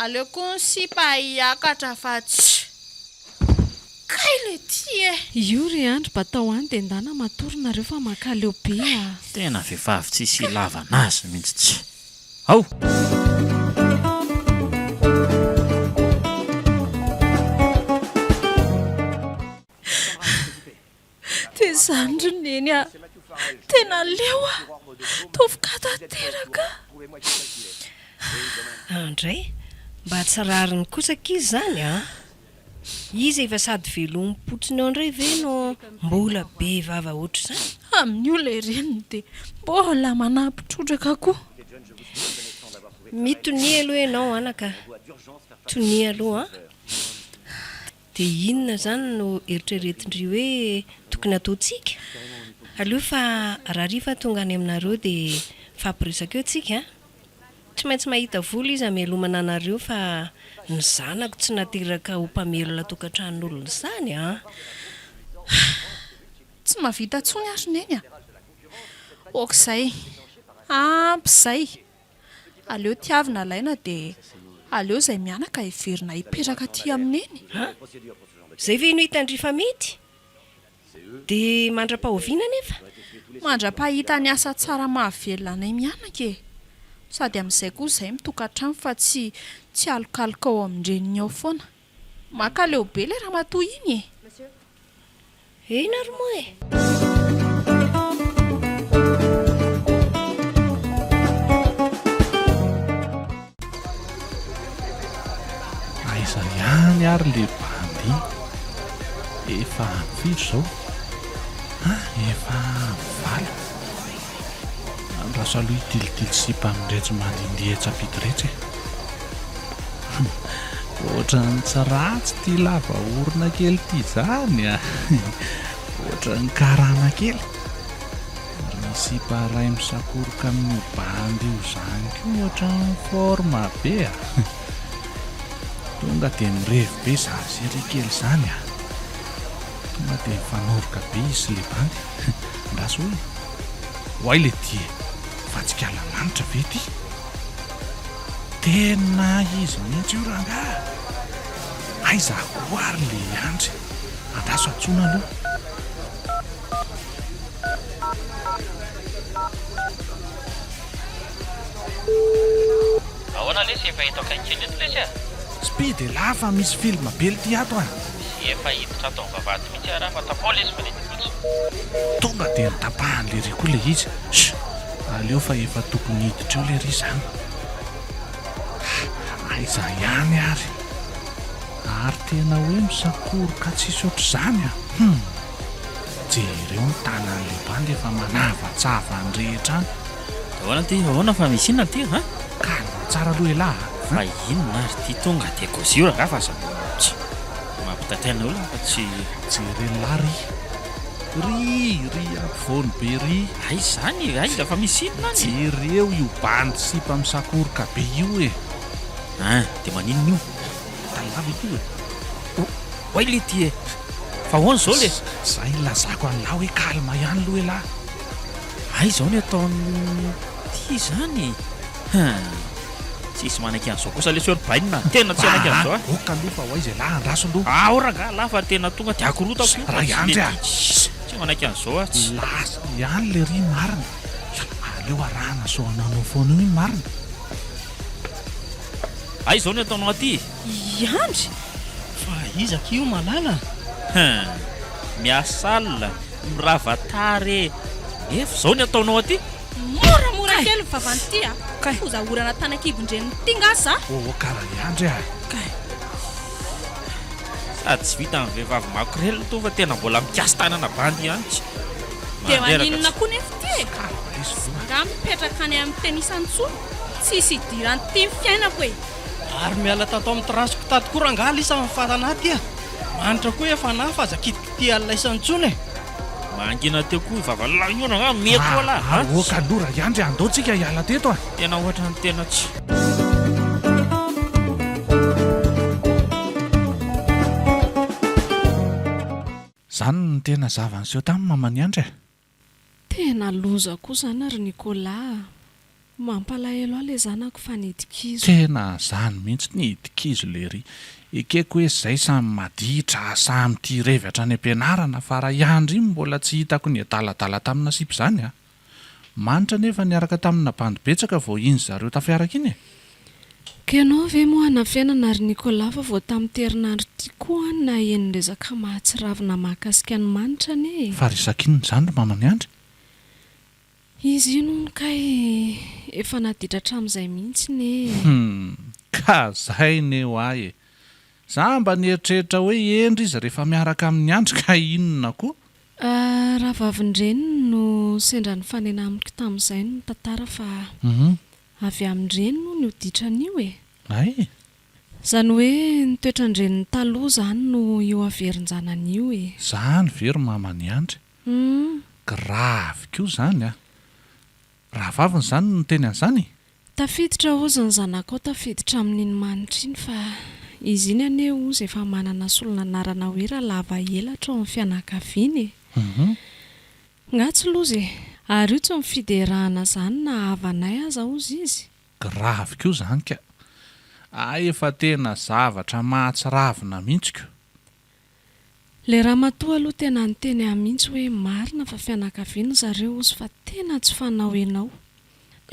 Aleo koa ny sipa hiakatra fa tsy. Kay le ty e!
Io ry Andry batao any dia ndana matory nareo fa mankaleo be a!
Tena vehivavy tsisy ilavana azy mintsy tsy. Ao!
Dia izany ry Neny a! Tena leo aho! Tofoka tanteraka!
Andray, mba tsy rariny kosa akia izany an! Izy efa sady velomim-potsiny ao indray ve no mbola be vava ohatr'izany?
Amin'io ilay reniny dia mbola manampy trotraka koa.
Mitonia aloha ianao anaka, tonia aloha an! Dia inona izany no eritreretin-dry hoe tokony hataontsika? Aleo fa rahariva tonga any aminareo dia mifampiresaka eo tsika an! Tsy maintsy mahita vola izy hamelomana anareo fa ny zanako tsy nateraka ho mpamelona tokantranon'olona izany an!
Tsy mahavita intsony aho ry Neny a! Ok izay! Ampy izay! Aleo tiavina alaina dia aleo izay mianaka hiverina hipetraka aty amin'i Neny.
An! Izay ve no hitan-dry fa mety? Dia mandra-pahoviana anefa?
Mandra-pahita ny asa tsara mahavelona anay mianaka e! Sady amin'izay koa izahay mitokantrano fa tsy tsy alokaloka ao amin-dreniny ao foana. Mankaleo be ilay ramatoa iny e!
Eny ary moa e!
Aiza ihany ary le bandy iny? Efa ampy firy izao? Ha? Efa ampy valo. Andraso aloha hitilitily sipa amin'iretsy mandindihy etsy ampita iretsy e. Ohatran'ny tsy ratsy ity lava orona kely ity izany a! Ohatran'ny karana kely. Ry sipa iray misakoroka amin'io bandy io izany koa ohatran'ny forme be a! Tonga dia mirevy be izany série kely izany a! Tonga dia mifanoroka be izy sy ilay bandy. Andraso hoy e! Oay le ty e! Fa tsy kalamanitra ve ty? Tena izy mihitsy io rangaha! Aiza koa ary le Andry? Andraso antsoina aloha.
Ahoana lesy efa eto akaiky kely eto lesy a!
Speed elah fa misy film be lty ato a!
Efa hiditra ato amin'ny vavahady mihitsy aho raha fa tapaho lesy fa lety fotsy.
Tonga dia notapahany lery koa ilay izy. Sh! Aleo fa efa tokony hiditra eo lery izany. Ha! Aiza ihany ary? Ary tena hoe misakoroka tsisy ohatr'izany a! Hum! Jereo ny tanan'ilay bandy efa manavatsava ny rehetra any.
Ahoana ty? Ahoana fa misy inona ty an?
Calme tsara aloha elah a!
Fa inona ary ty tonga dia gozio rangaha fa aza tsy mampitaitaina olona fa tsy.
Jeren'lah ry! Ry! Ry ampovoany be ry!
Aiza izany e? Aiza fa misy inona any e?
Jereo io bandy sipa misakoroka be io e!
An! Dia maninona io?
Tandava ito e!
Oay letia e! Fa ahoana izao le?
Zay nilazako an'lah hoe calme ihany aloha elah.
Hay izao ny ataon'ity izany? Hum! Tsisy manaiky an'izao kosa lesy eo ry bainina a! Tena tsy hanaiky an'izao aho.
Ok aloha fa ho aiza elah andraso aloha.
Ao rangaha lah fa tena tonga dia akorotako io fa
Ray
tsy
Andry a!
mety tsy manaiky an'izao aho tsy.
Lasa ihany lery marina. Aleo arahana sao hananao foana eo iny marina.
Hay izao ny ataonao aty e!
I Andry?
Fa iza akia io Malala?
Hum! Miasa alina, mirava tara e! Nefa izao ny ataonao aty?
Moramora kely ny vavan'ity a! Foza orana tany an-kibon-dreniny ity nga za?
Oh kara ihany a!
Kay.
Sady tsy vitan'ny vehivavy makorelina itony fa tena mbola mikasi-tanana bandy ihany tsy.
Dia
Mandreraka
maninona
tsy.
koa nefa ity e? Za nga mipetraka any amin'ny tenisany intsony? Tsisy idiran'ity ny fiainako e!
Ary miala tato amin'ny terrasse-ko tato koa rangaha lisa ny farana aty a! Manitra koa efa na fa aza kitikitihana laisany intsony e!
Mangina teo koa i vavalahy io rangaha mety oa lah a!
Aoka aloha Raiandry a! Andao tsika hiala teto a!
Tena ohatran'ny tena tsy.
Zany no tena zava-niseho tamin'i maman'i Andry a!
Tena loza koa zany ry Nicolas a! Mampalahelo ahy le zanako fa nidikizo.
Tena zany mihitsy, nidikizo lery. Ekeko hoe zay samy maditra, samy tia revy hatrany am-pianarana fa raha i Andry iny mbola tsy hitako niadaladala tamina sipa izany a! Manitra anefa niaraka tamina bandy betsaka vao iny zareo tafiaraka iny e!
Ka ianao ve moa hanafenana ry Nicolas fa vao tamin'ity herinandro ity koa aho no naheno resaka mahatsiravina mahakasika an'i Manitra anie e!
Fa resaka inona izany ry maman'i Andry?
Izy iny hono kay efa naditra hatramin'izay mihitsy anie e!
Hum! Ka zay ne hoa e! Za mba nieritreritra hoe hendry izy rehefa miaraka amin'i Andry ka inona koa?
Rahavavin-dreniny no sendra nifanena amiko tamin'izay no nitantara fa Avy amin-dreniny hono io ditrany io e!
Hay!
Izany hoe ny toetran-dreniny taloha izany no io averin-janany io e!
Zany ve ry maman'i Andry?
Hum.
Grave koa zany a! Rahavaviny zany no niteny an'izany?
Tafiditra hozy ny zanakao tafiditra amin'iny manitra iny fa izy iny anie hozy efa manana solon'anarana hoe Ralava elatra ao amin'ny fianakaviany e!
Hum.
Nga tsy loza e! Ary io tsy mifiderahana zany na havanay aza ozy izy?
Grave koa zany ka! Hay efa tena zavatra mahatsiravina mihitsy ko!
Le ramatoa aloha tena niteny ahy mihitsy hoe marina fa fianakaviana zareo ozy fa tena tsy fanao enao.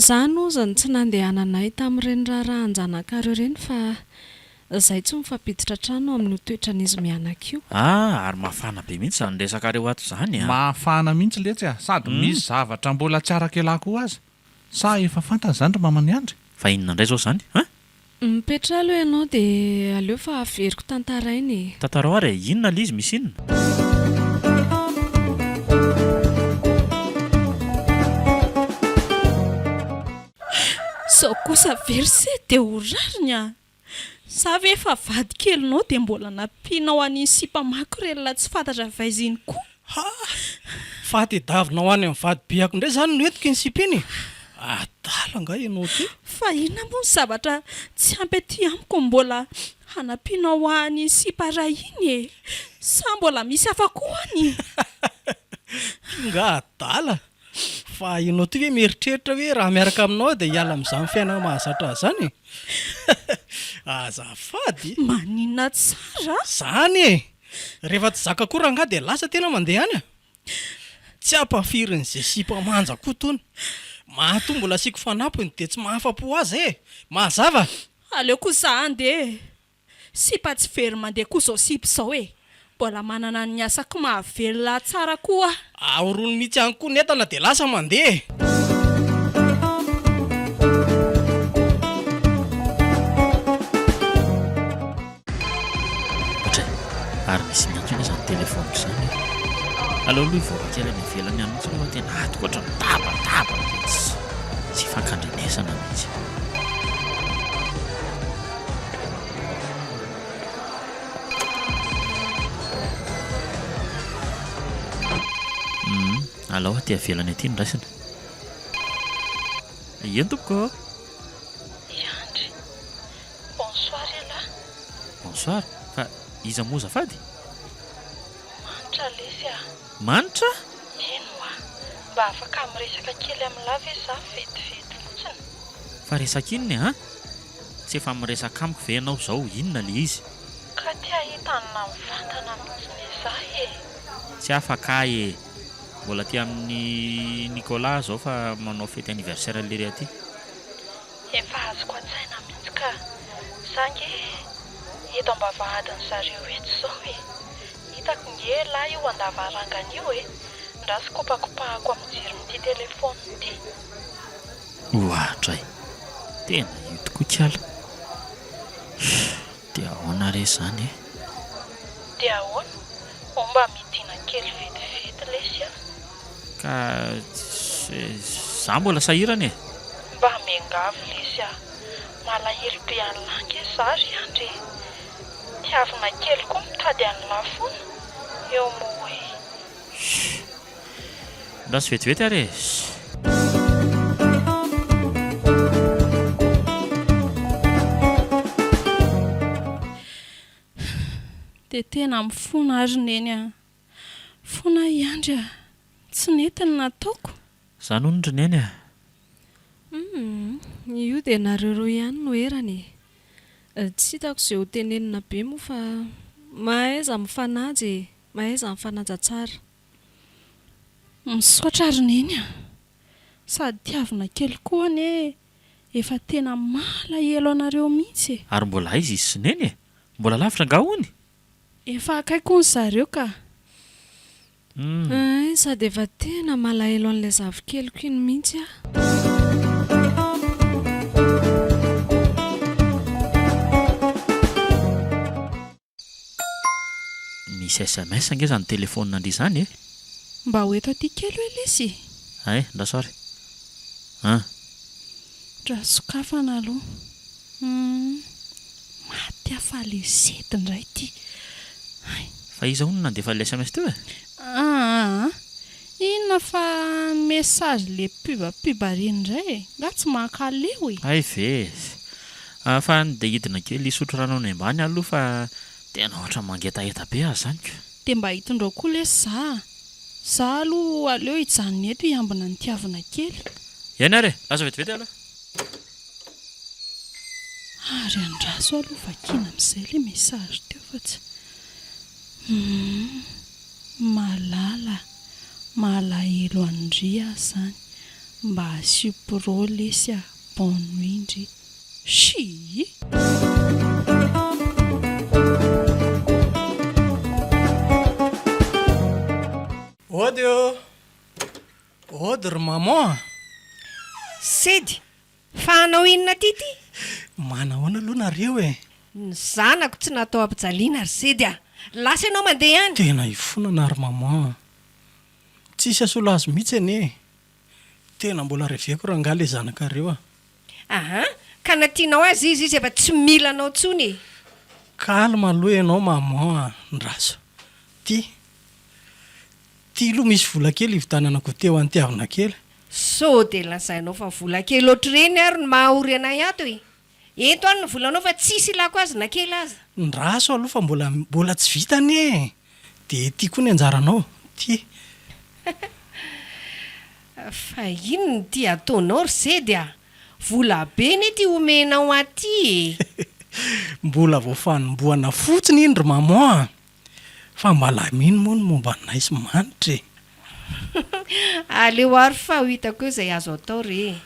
Zany ozy ny tsy nandehananay tamin'ireny raharahan-janakareo ireny fa zay tsy mifampiditra trano amin'io toetran'izy mianaka io.
Ah, ary mafana be mihitsy izany resakareo ato izany a!
Mafana mihitsy letsy a! Sady misy zavatra mbola tsy arak'elah koa aza. Sa efa fantany izany ry maman'i Andry?
Fa inona indray izao izany an?
Mipetraha aloha ianao dia aleo fa averiko tantaraina e!
Tantarao ary e! Inona ilay izy? Misy inona?
Zao kosa ve ry se dia ho rariny a! Za ve efa vady kelinao dia mbola nampianao an'iny sipa makorelina tsy fantatra avy aiza iny koa?
Ha! Fa tediavinao any amin'ny vadibehako indray izany no entiko iny sipa iny e! Adala angaha ianao ity?
Fa inona moa ny zavatra tsy ampy aty amiko no mbola hanampianao ahy an'iny sipa iray iny e? Sa mbola misy hafa koa any?
Ty nga adala? Fa ianao ity ve mieritreritra hoe raha miaraka aminao aho dia hiala amin'izany fiainana mahazatra ahy izany e? Azafady!
Maninona tsara?
Izany e! Rehefa tsy zaka koa rangahy dia lasa tena mandeha any a! Tsy ampafirin'izay sipa manja koa tony. Matoa mbola asiako fanampiny dia tsy mahafa-po ahy izay e! Mazava?
Aleoko za handeha e! Sipa tsy very mandeha koa zao sipa izao e! Mbola manana ny asako mahavelona ahy tsara koa aho.
Ahorony mihitsy any koa ny entana dia lasa mandeha e!
Ohatra e! Ary misy miantso anie izany telefaoniko izany e! Aleo aloha hivoaka kely any ivelany any mihitsy aloha fa tena ato koa ohatran'ny mitabataba be tsy tsy ifankandrenesana mihitsy. Hum, alao aty avelany aty no raisina. Eny tompoko ô!
I Andry, Bonsoir ialahy.
Bonsoir, fa iza moa azafady?
Manitra lesy ah.
Manitra?
Eny hoa, mba afaka miresaka kely amin'lah ve za vetivety fotsiny?
Fa resaka inona e an? Tsy efa miresaka amiko ve ianao izao, inona le izy?
Ka te hahita an'lah mivantana mihitsy ne za e!
Tsy afaka aho e! Mbola aty amin'i Nicolas aho izao fa manao fety anniversaire lery aty.
Efa azoko an-tsaina mihitsy ka! Za nge eto ambavahadin zareo eto zao e! Hitako nge elah io andavarangana io e! Andraso kopakopahako amin'ny jiron'ity telefaonina ity.
Oadray! Tena io tokoa kala. Dia ahoana re izany e?
Dia ahoana? O mba midina kely vetivety lesy a!
Ka za mbola sahirana e!
Mba miangavy lesy a! Malahelo be an'lah ange za ry Andry e! Tiavina kely koa mitady an'lah foana eo moa e!
Shh! Andraso vetivety ary e! Shh!
Dia tena mifona aho ry Neny a! Fona i Andry a! Tsy nety ny nataoko.
Zany hono ry Neny a!
Humm, io dia nareo roa ihany no erany e! Tsy hitako izay ho tenenina be moa fa mahaiza mifanaja e! Mahaiza mifanaja tsara.
Misaotra ry Neny a! Sady tiavina kely koa anie efa tena malahelo anareo mihitsy e!
Ary mbola aiza izy sy Neny e? Mbola lavitra angaha hono?
Efa akaiky hono zareo ka!
Hay, sady efa tena malahelo an'ilay zavikeliko iny mihitsy aho.
Misy sms ange izany telephone ndry izany e!
Mba ho eto aty kely hoe lesy e!
Hay, ndraso ary. An!
Ndra sokafana aloha. Humm. Maty aho fa le sety indray ity. Hay.
Fa iza hono no nandefa ilay sms teo e?
Aa! Inona fa message le pub pub reny indray e! Nga tsy mankaleo e!
Hay ve e! Fa ndeha hidina kely hisotro rano any ambany aho aloha fa tena ohatran'ny mangetaheta be aho izany ka!
Dia mba hitondrao koa lesy za a! Za aloha aleo hijanona eto hiambina an'i Tiavina kely.
Eny ary e! Lasa vetivety aloha.
Ary andraso aloha vakiana amin'izay ilay message teo fa tsy humm Malala malahelo an-dry aho zany mba asio pro lesy ah bonne nuit ndry shii.
Ody ô! Ody ry maman a!
Sedy, fa hanao inona aty ity?
Manahoana aloha nareo e?
Ny zanako tsy natao hampijaliana ry Sedy a! Lasa ianao mandeha any!
Tena ifonana ry maman a! Tsisy hasolo azy mihitsy anie e! Tena mbola reveko rangahy le zanakareo a!
Aha, ka na tianao aza izy, izy efa tsy mila anao intsony e!
Calme aloha ianao maman a! Ndraso. Ty. Ty aloha misy vola kely hividanana goûter ho an'i Tiavina kely.
Sao dia lazainao fa vola kely ohatr'ireny ary no maha-ory anay ato e! Ento any ny volanao fa tsisy ilako azy na kely aza.
Ndraso aloha fa mbola mbola tsy vita anie e! Dia ity koa ny anjaranao, ty.
Fa inona ity ataonao ry Sedy a! Vola be anie ity omenao ahy ity e!
Mbola vao fanombohana fotsiny iny ry maman a! Fa mba lamino moa ny momba anay sy Manitra e!
Aleo ary fa ho hitako eo izay azo atao re e!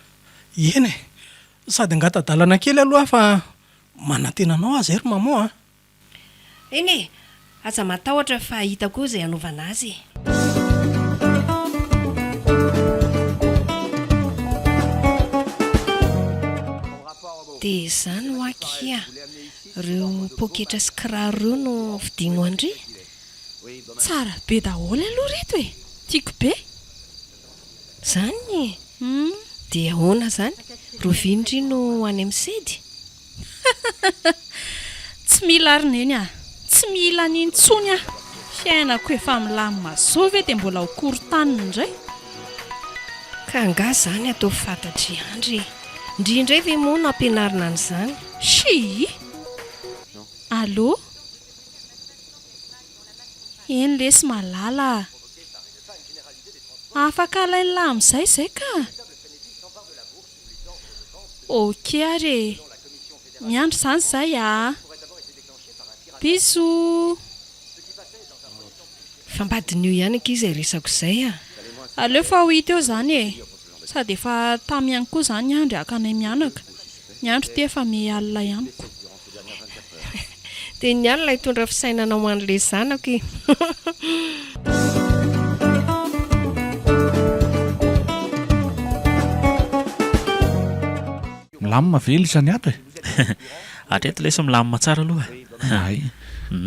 Eny e! Sady angata-dalana kely aloha aho fa manantena anao aho izay ry maman a!
Eny e! Aza matahotra fa hitako eo izay hanaovana azy e! Dia izany hoa akia! Reo poketra sy kiraro reo no vidiano an-dry?
Tsara be daholo aloha reto e! Tiako be!
Zany e! Dia ahoana zany? Rovia ndry no ho any amin'ny sedy?
Tsy mila ary neny a! Tsy mila an'iny intsony aho! Fiainako efa milamina zao ve dia mbola ho korontanina indray?
Ka angaha zany atao fantatr'i Andry e! Ndry indray ve moa no ampianarina an'izany?
Shii! Allô? Eny lesy malala a! Afaka alain'lah amin'izay izay ka! Ok ary e! Miandry izany izahay a! Bisous!
Fa mba diniho ihany akia izay resako izay a!
Aleo fa ho hita eo izany e! Sady efa tamy ihany koa izany Andry haka anay mianaka. Ny andro ity efa miha alina ihany ko.
Dia ny alina hitondra fisainana ho an'ilay zanako e!
Milamina ve lisany ato e?
Hatreto lesy milamina tsara aloha e.
Hay.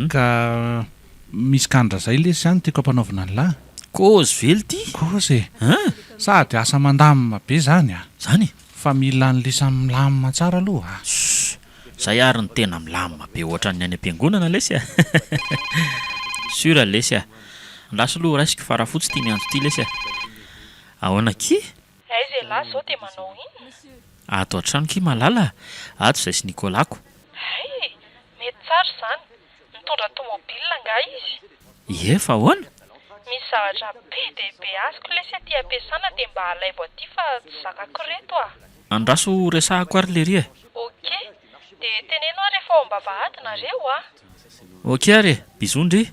Ka misy kandra zay lesy zany tiako ampanaovina an'lah.
Kôzy ve lty?
Kôzy e.
Hein?
Sady asa mandamina be zany a.
Zany e?
Fa mila an'lisany milamina tsara aloha a.
Shh! Zay ary no tena milamina be ohatran'ny any am-piangonana lesy a! Sûr lesy a! Andraso aloha raisiko fa rafotsy ity miantso ity lesy a! Ahoana akia?
Aiza elah zao dia manao inona?
Ato an-trano kia Malala a! Ato izay sy Nicolas-ko.
Hay! Mety tsara izany. Mitondra tomobile angaha izy?
Ie, fa ahoana?
Misy zavatra be dia be azoko lesy aty am-piasana dia mba alaivo aty fa tsy zakako ireto a!
Andraso ho resahako ary lery e!
Ok, dia teneno aho rehefa ao am-bavahady nareo a!
Ok ary e! Bisous ndry!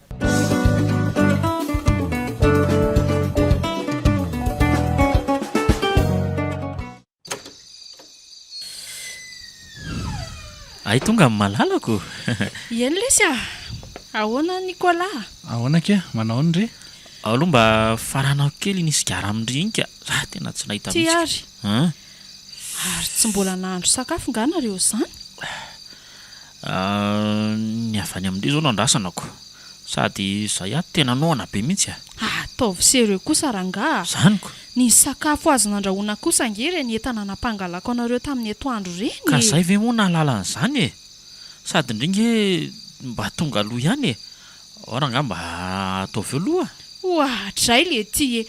Hay tonga ny malalako.
Eny lesy a! Ahoana Nicolas?
Ahoana akia? Manao ahoana ndry?
Ao aloha mba faranako kely iny sigara amin-dry iny ka! Za tena tsy nahita
Ty
mihitsy.
ary.
Hein?
Ary tsy mbola nahandro sakafo nga nareo zany?
Ny avy any amin-dry zao no andrasana ko. Sady zay ato tena noana be mihitsy a!
Ataovy sérieux kosa rangaha a!
Zany ko!
Ny sakafo azo nandrahoina kosa ange ireny entana nampangalako anareo tamin'ny atoandro ireny e!
Ka zay ve moa nahalala an'izany e! Sady ndry nge mba tonga aloha ihany e! Ao rangaha mba ataovy eo aloha a!
Oadray letia e!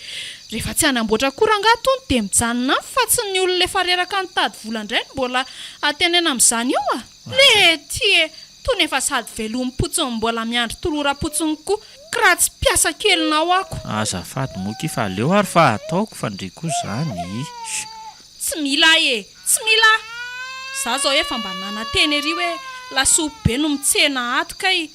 Rehefa tsy hanamboatra koa rangaha tony dia mijanona any fa tsy ny olona efa reraka nitady vola indray no mbola antenaina amin'izany eo a! Letia e! Tony efa sady velomim-potsiny mbola miandry toloram-potsiny koa k'raha tsy mpiasa kelinao ako.
Azafady moa ki fa aleo ary fa ataoko fa ndry koa zany.
Tsy mila ahy e! Tsy mila ahy! Za zao efa mba nanantena ery hoe lasopy be no mitsena ato kay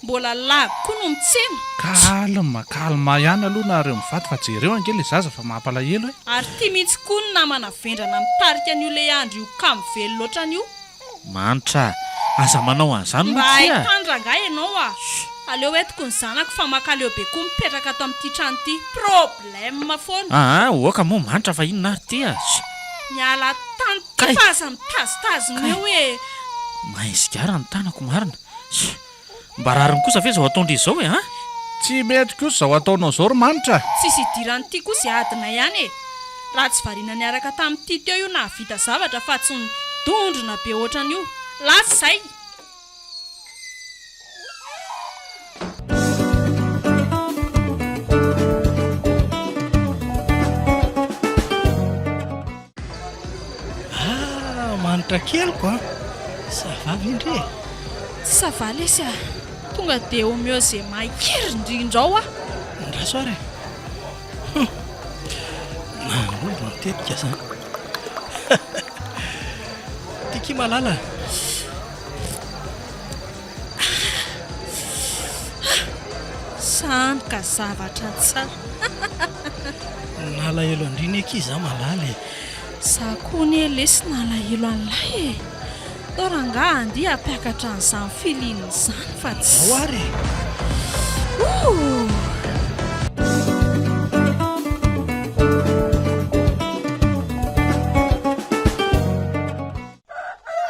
mbola lagy koa no mitsena.
Calme, calme ihany aloha nareo mivady fa jereo ange le zaza fa mampalahelo e!
Ary ty mihitsy koa ny namana vendrana mitarika an'io leandry io kamo velona ohatran'io.
Manitra a! Aza manao an'izany
Mba
moa tsia!
ahitany rangahy ianao a! Aleo entiko ny zanako fa mankaleo be koa mipetraka ato amin'ity trano ity. Problème foana.
Aa oka moa Manitra fa inona ary ity a!
Miala tany ity
Kay!
fa aza mitazotazona
Kay!
eo e!
Mahay sigara ny tanako marina. Mba rariny kosa ve izao ataon-dry izao e an!
Tsy mety kosa izao ataonao izao ry Manitra a!
Tsisy idiran'ity koa izay adinay ihany e! Raha tsy variana niaraka tamin'ity teo io nahavita zavatra fa tsy nidondrona be ohatran'io. Lasa izay!
Ah, manitra keliko an! Ça va ve ndry e?
Ça va lesy a! Tonga dia omeo ze mahery indrindra ao aho.
Andraso ary e! Hum! Nahomby ny tetika zany. Tiky malala a!
Zany ka zavatra tsara.
Nalahelo an-dry ny akia za malala e.
Za koa anie lesy nalahelo an'lahy e. Tao rangaha andia hampiakatra an'izany feeling izany fa tsy.
Ao ary e.
Ouh.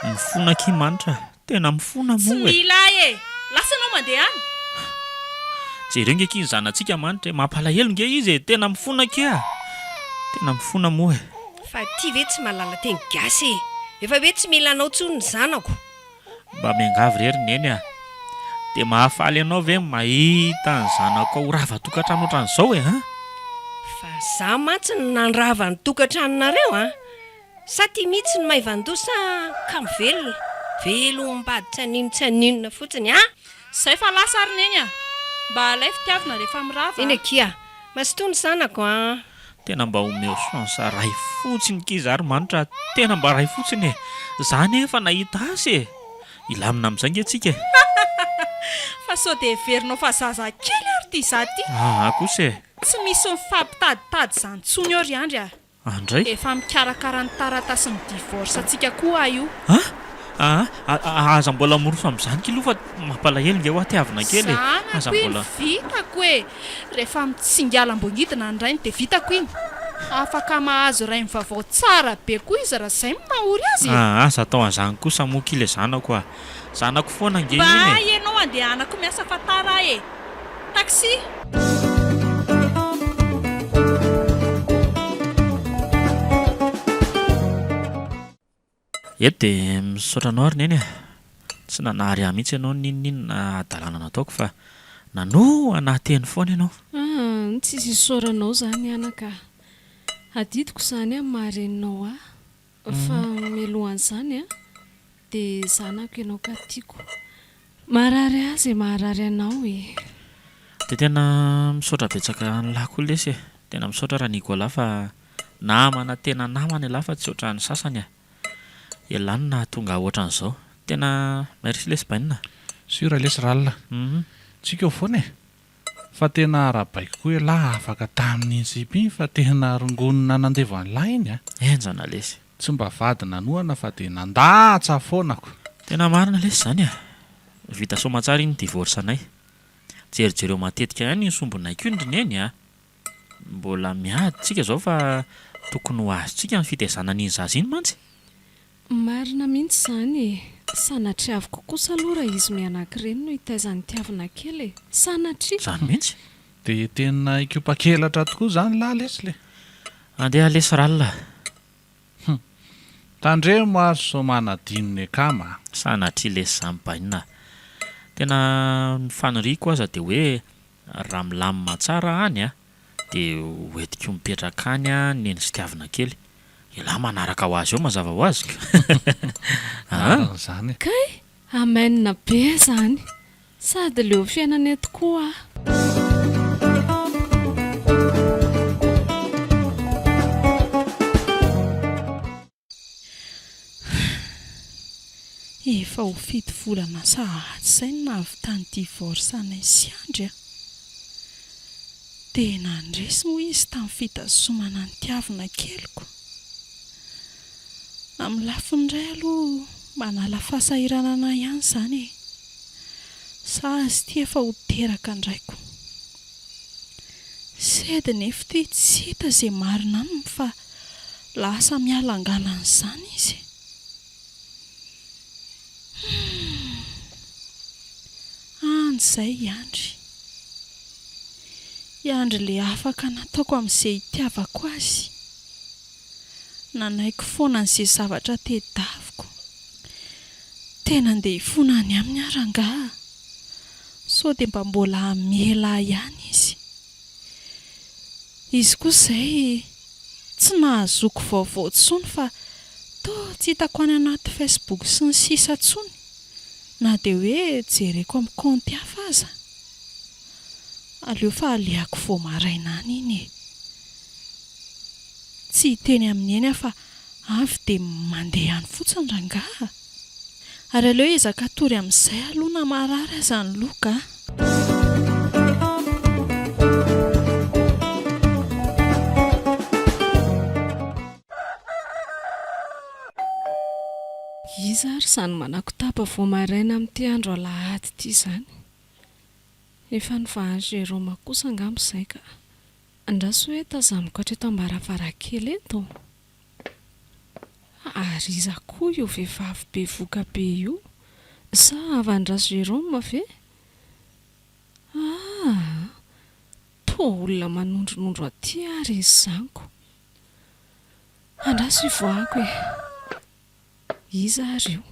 Mifona akia Manitra a! Tena mifona
Tsy
moa e!
mila ahy e! Lasa ianao mandeha any!
Jereo nge akia ny zanatsika Manitra e! Mampalahelo nge izy e! Tena mifona akia a! Tena mifona moa e!
Fa ty ve tsy mahalala teny gasy e! Efa hoe tsy mila anao tsony ny zanako.
Mba miangavy re ry Neny a! Dia mahafaly anao ve ny mahita ny zanakao ho rava tokantrano ohatran'izao e! An!
Fa za mantsy no nandrava ny tokantranonareo an! Sa ty mitsy no maivandoha sa kamo velona? Velom-bady tsy haninona tsy haninona fotsiny an!
Zay fa lasa ary Neny a! Mba alaivo tiavina rehefa mirava
Eny
a!
akia! Mazotoa ny zanako an!
Tena mba omeo chance ray fotsiny ki za ry Manitra a! Tena mba ray fotsiny e! Za anie efa nahita azy e! Hilamina amin'izay nge tsika e!
Fa sao dia heverinao fa zazakely ary ity za ty?
Aa kosa e!
Tsy misy mifampitaditady izany intsony eo ry Andry a!
Andray.
Efa mikarakara ny taratasin'ny divorce tsika koa aho io.
A! Aa aza mbola miroso amin'izany k'ilo fa mampalahelo nge hoa tiavina kely e! Aza
Zanako iny
mbola.
vitako e! Rehefa mitsingalam-boangidina ny rainy dia vitako iny. Afaka mahazo rainy vaovao tsara be koa izy raha izay no mahory azy e!
Aa aza atao an'izany kosa moa ki le zanako a! Zanako foana ange iny
Mba
e!
ianao andehanako miasa fa tara aho e! Taxi!
Eto dia misaotra anao ry Neny a! Tsy nanary ahy mihitsy ianao n'inon'inona hadalana nataoko fa nanohana ahy teny foana ianao.
Aa, tsisy isaoranao izany anaka a! Adidiko izany amin'ny maha reninao ahy. Fa mialohan'izany an, dia zanako ianao ka tiako. Maharary ahy izay maharary anao e.
Dia tena misaotra betsaka an'lah koa lesy e. Tena misaotra ra Nicolas fa namana tena namana elah fa tsy ohatran'ny sasany a. Elah no nahatonga ahy ohatran'izao. Tena merci lesy bainina a.
Sur lesy Ralina. Tsika eo foana e. Fa tena arahabaiko koa elah afaka tamin'iny sipa iny fa tena rongony nanandevo an'lah iny a!
Henjana lesy.
Tsy mba vady nanohana fa dia nandatsa foana ko!
Tena marina lesy izany a! Vita soamatsara iny divorce anay. Jerijereo matetika ihany iny sombinaiko iny ry neny a! Mbola miady tsika izao fa tokony ho azontsika ny fitaizana an'iny zaza iny mantsy.
Marina mihitsy izany e! Sanatriaviko kosa aloha raha izy mianaka ireny no hitaiza an'i Tiavina kely e! Sanatria!
Izany mihitsy!
Dia tena hikopakelatra tokoa izany lahy lesy le!
Andeha lesy Ralina a!
Hum! Tandremo ary sao manadino ny akama a!
Sanatria lesy izany bainina a! Tena ny faniriako aza dia hoe Raha milamina tsara any a, dia ho entiko mipetraka any Neny sy Tiavina kely. Elah manaraka ho azy eo mazava ho azy ka.
Marina izany e.
Kay! Amen be zany! Sady leo fiainana eto koa aho.
Efa ho fito volana sahady izay no nahavitan'ny divorce anay sy Andry a! Dia nandresy moa izy tamin'ny fitazomana ny tiavina keliko. Amin'ny lafiny iray aloha manala fahasahiranana ihany izany e! Sa azy ity efa ho teraka an-draiko. Sedy nefa ity tsy hita izay marina aminy fa Lasa mialangalana izany izy. Humm. Any izay i Andry. I Andry le afaka nataoko amin'izay itiavako azy. Nanaiky foana an'izay zavatra tedaviko. Tena andeha hifona any aminy aho rangaha. Sao dia mba mbola hamela ahy ihany izy. Izy koa izay tsy nahazoako vaovao intsony fa toa tsy hitako any anaty facebook sy ny sisa intsony na dia hoe jereko amin'ny kaonty hafa aza. Aleo fa alehako vao maraina any iny e. Tsy hiteny amin'i Neny aho fa avy dia mandeha any fotsiny rangaha a! Ary aleo hiezaka hatory amin'izay aloha na marary aza ny loka a!
Iza ary izany manakotaba vao maraina amin'ity andro alahady ity izany? Efa novahan'i Jérôme kosa angamba izay ka. Andraso hoe tazaniko hatreto am-baravarankely eto. Ary iza koa io vehivavy bevoka be io? Sa havan-dRajérôme ve? Aa! Toa olona manondronondro aty ary izy izany ko! Andraso hivoahako e! Iza ary io?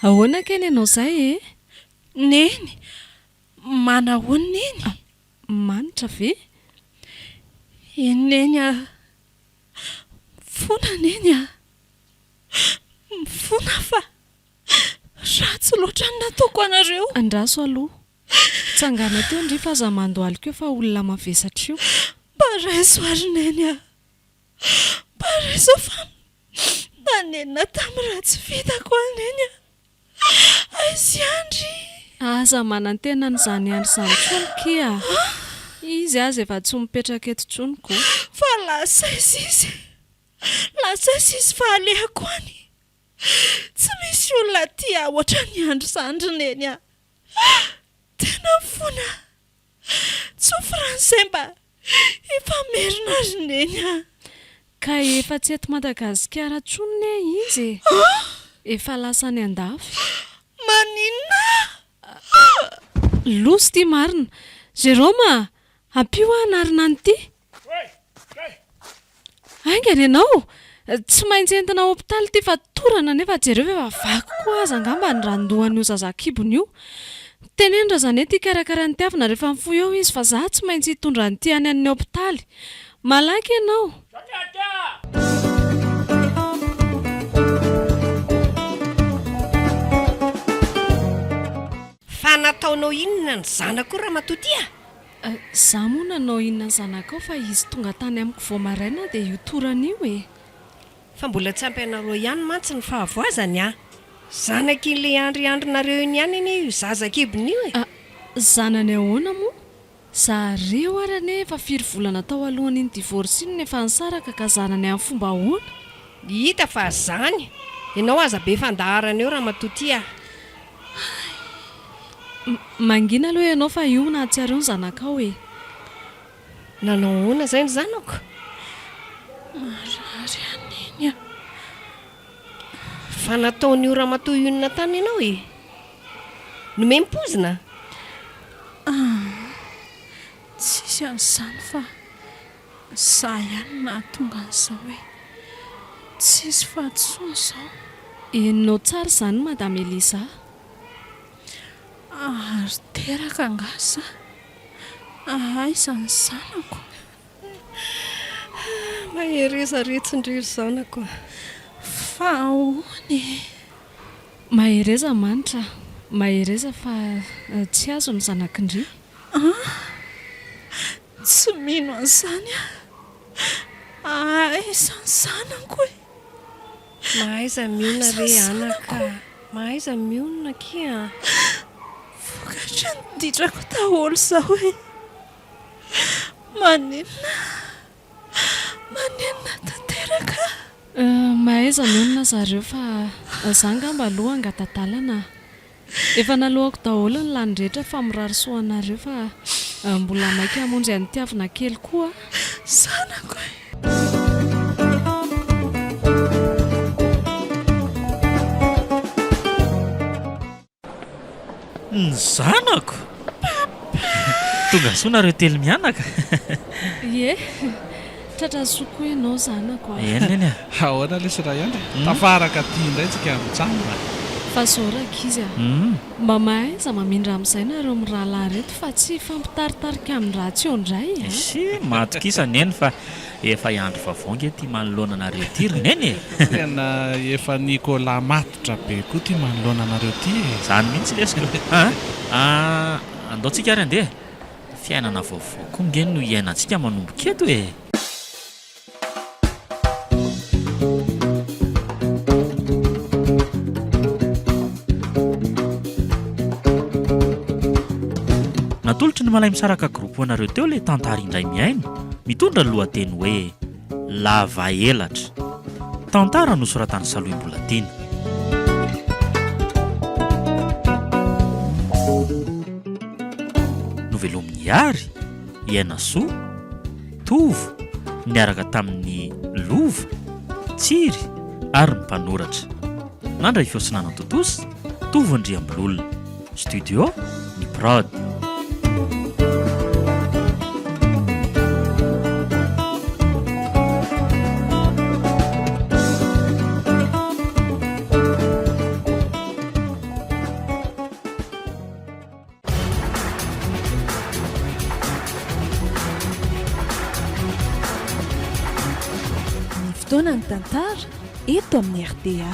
Ahoana kay nenao zay e?
Neny! Manahoana Neny?
Manitra ve?
Eny Neny a! Mifona Neny a! Mifona fa ratsy loatra ny nataoko anareo.
Andraso aloha. Tsangana teo ndry fa aza mandohalika eo fa olona mavesatra io.
Mba raiso ary Neny a! Mba raiso fa Nanenina tamin'ny ratsy vitako aho Neny a! Aiza i Andry?
Aza manantena an'izany Andry izany intsony kia a! Izy aza efa tsy mipetraka eto intsony ko!
Fa lasa aiza izy? Lasa aiza izy fa alehako any? Tsy misy olona tia ahy ohatran'i Andry izany ry Neny a! Tena mifona aho! Tsofy rano izay mba. Hifamerina ry Neny a!
Ka efa tsy eto Madagasikara intsony ne izy e! Efa lasa any an-dafy.
Maninona?
Loza ity marina! Jérôme a! Ampio aho hanarina an'ity! Haingana ianao! Tsy maintsy entina hopitaly ity fa torana nefa jereo fa efa vaky koa aza angamba ny randohan'io zazakibony io. Teneno Razanety hikarakara an'i Tiavina rehefa mifoha eo izy fa za tsy maintsy hitondra an'ity any amin'ny hopitaly. Malaky ianao!
Fa nataonao inona ny zanako ramatoa ty a?
Za moa nanao inona ny zanakao fa izy tonga tany amiko vao maraina dia io torana io e!
Fa mbola tsy ampy anareo ihany mantsy ny fahavoazany a! Zanak'ilay andriandrinareo iny ihany anie io zaza kibony io e!
Ah! Zanany ahoana moa? Zareo ary anie efa firy volana tao alohan'iny divorce iny no efa nisaraka ka zanany amin'ny fomba ahoana?
Hita fa zany! Ianao aza be fandaharana eo ramatoa ty a!
Hay! Mangina aloha ianao fa io nahatsiaro eo ny zanakao e!
Nanao ahoana izay ny zanako?
Marary aho Neny a!
Fa nataon'io ramatoa io inona tany ianao e? Nomeny poizina?
Aa! Tsisy an'izany fa Za ihany no nahatonga an'izao e! Tsisy fahadisoana izao.
Henonao tsara izany Madame Elisa.
Ary teraka angaha za? Aiza ny zanako?
Mahereza re tsindrio ry zanako a!
Fa ahoana e?
Mahereza Manitra a! Mahereza fa tsy azo ny zanak'ndry.
An! Tsy mino an'izany aho. Aiza ny zanako e?
Mahaiza mionona re anaka a! Mahaiza mionona akia a!
Vokatry ny ditrako daholo izao e! Manenina, manenina tanteraka aho.
Mahaiza mionona zareo fa za angamba aloha hangata-dalana a! Efa naloako daholo ny lany rehetra fa mirary soa anareo fa mbola maika hamonjy an'i Tiavina kely koa aho.
Zanako e!
Ny zanako? Tonga soa nareo telo mianaka.
Ie, tratra soa koa ianao zanako a.
Eny neny a.
Ahoana lesy Ryan e? Tafaraka aty indray tsika mijanona.
Fa zao rankizy a! Mba mahaiza mamindra amin'izay nareo mirahalahy reto fa tsy hifampitaritarika amin'ny ratsy eo indray a!
Esi, matokisa neny fa efa hiandry vaovao nge ity manoloana anareo ity ry neny e!
Tena efa Nicolas matotra be koa ity manoloana anareo ity e!
Zany mihitsy lesy ko! A! Andao tsika ary andeha! Fiainana vaovao koa nge no iainantsika manomboka eto e! Natolotry ny Malaimisaraka Group ho anareo teo ilay tantara indray mihaino, mitondra ny lohateny hoe Lava elatra. Tantara nosoratan'i Salohy Mbolatiana. Novelomin'i Ihary, Iainasoa, Tovo, niaraka tamin'i Lova, Tsiry ary ny mpanoratra. Nandray feo sy nanatontosa, Tovo Andriambololona. Studio, Ny Prod.
Ny fotoanan'ny tantara eto amin'ny rta.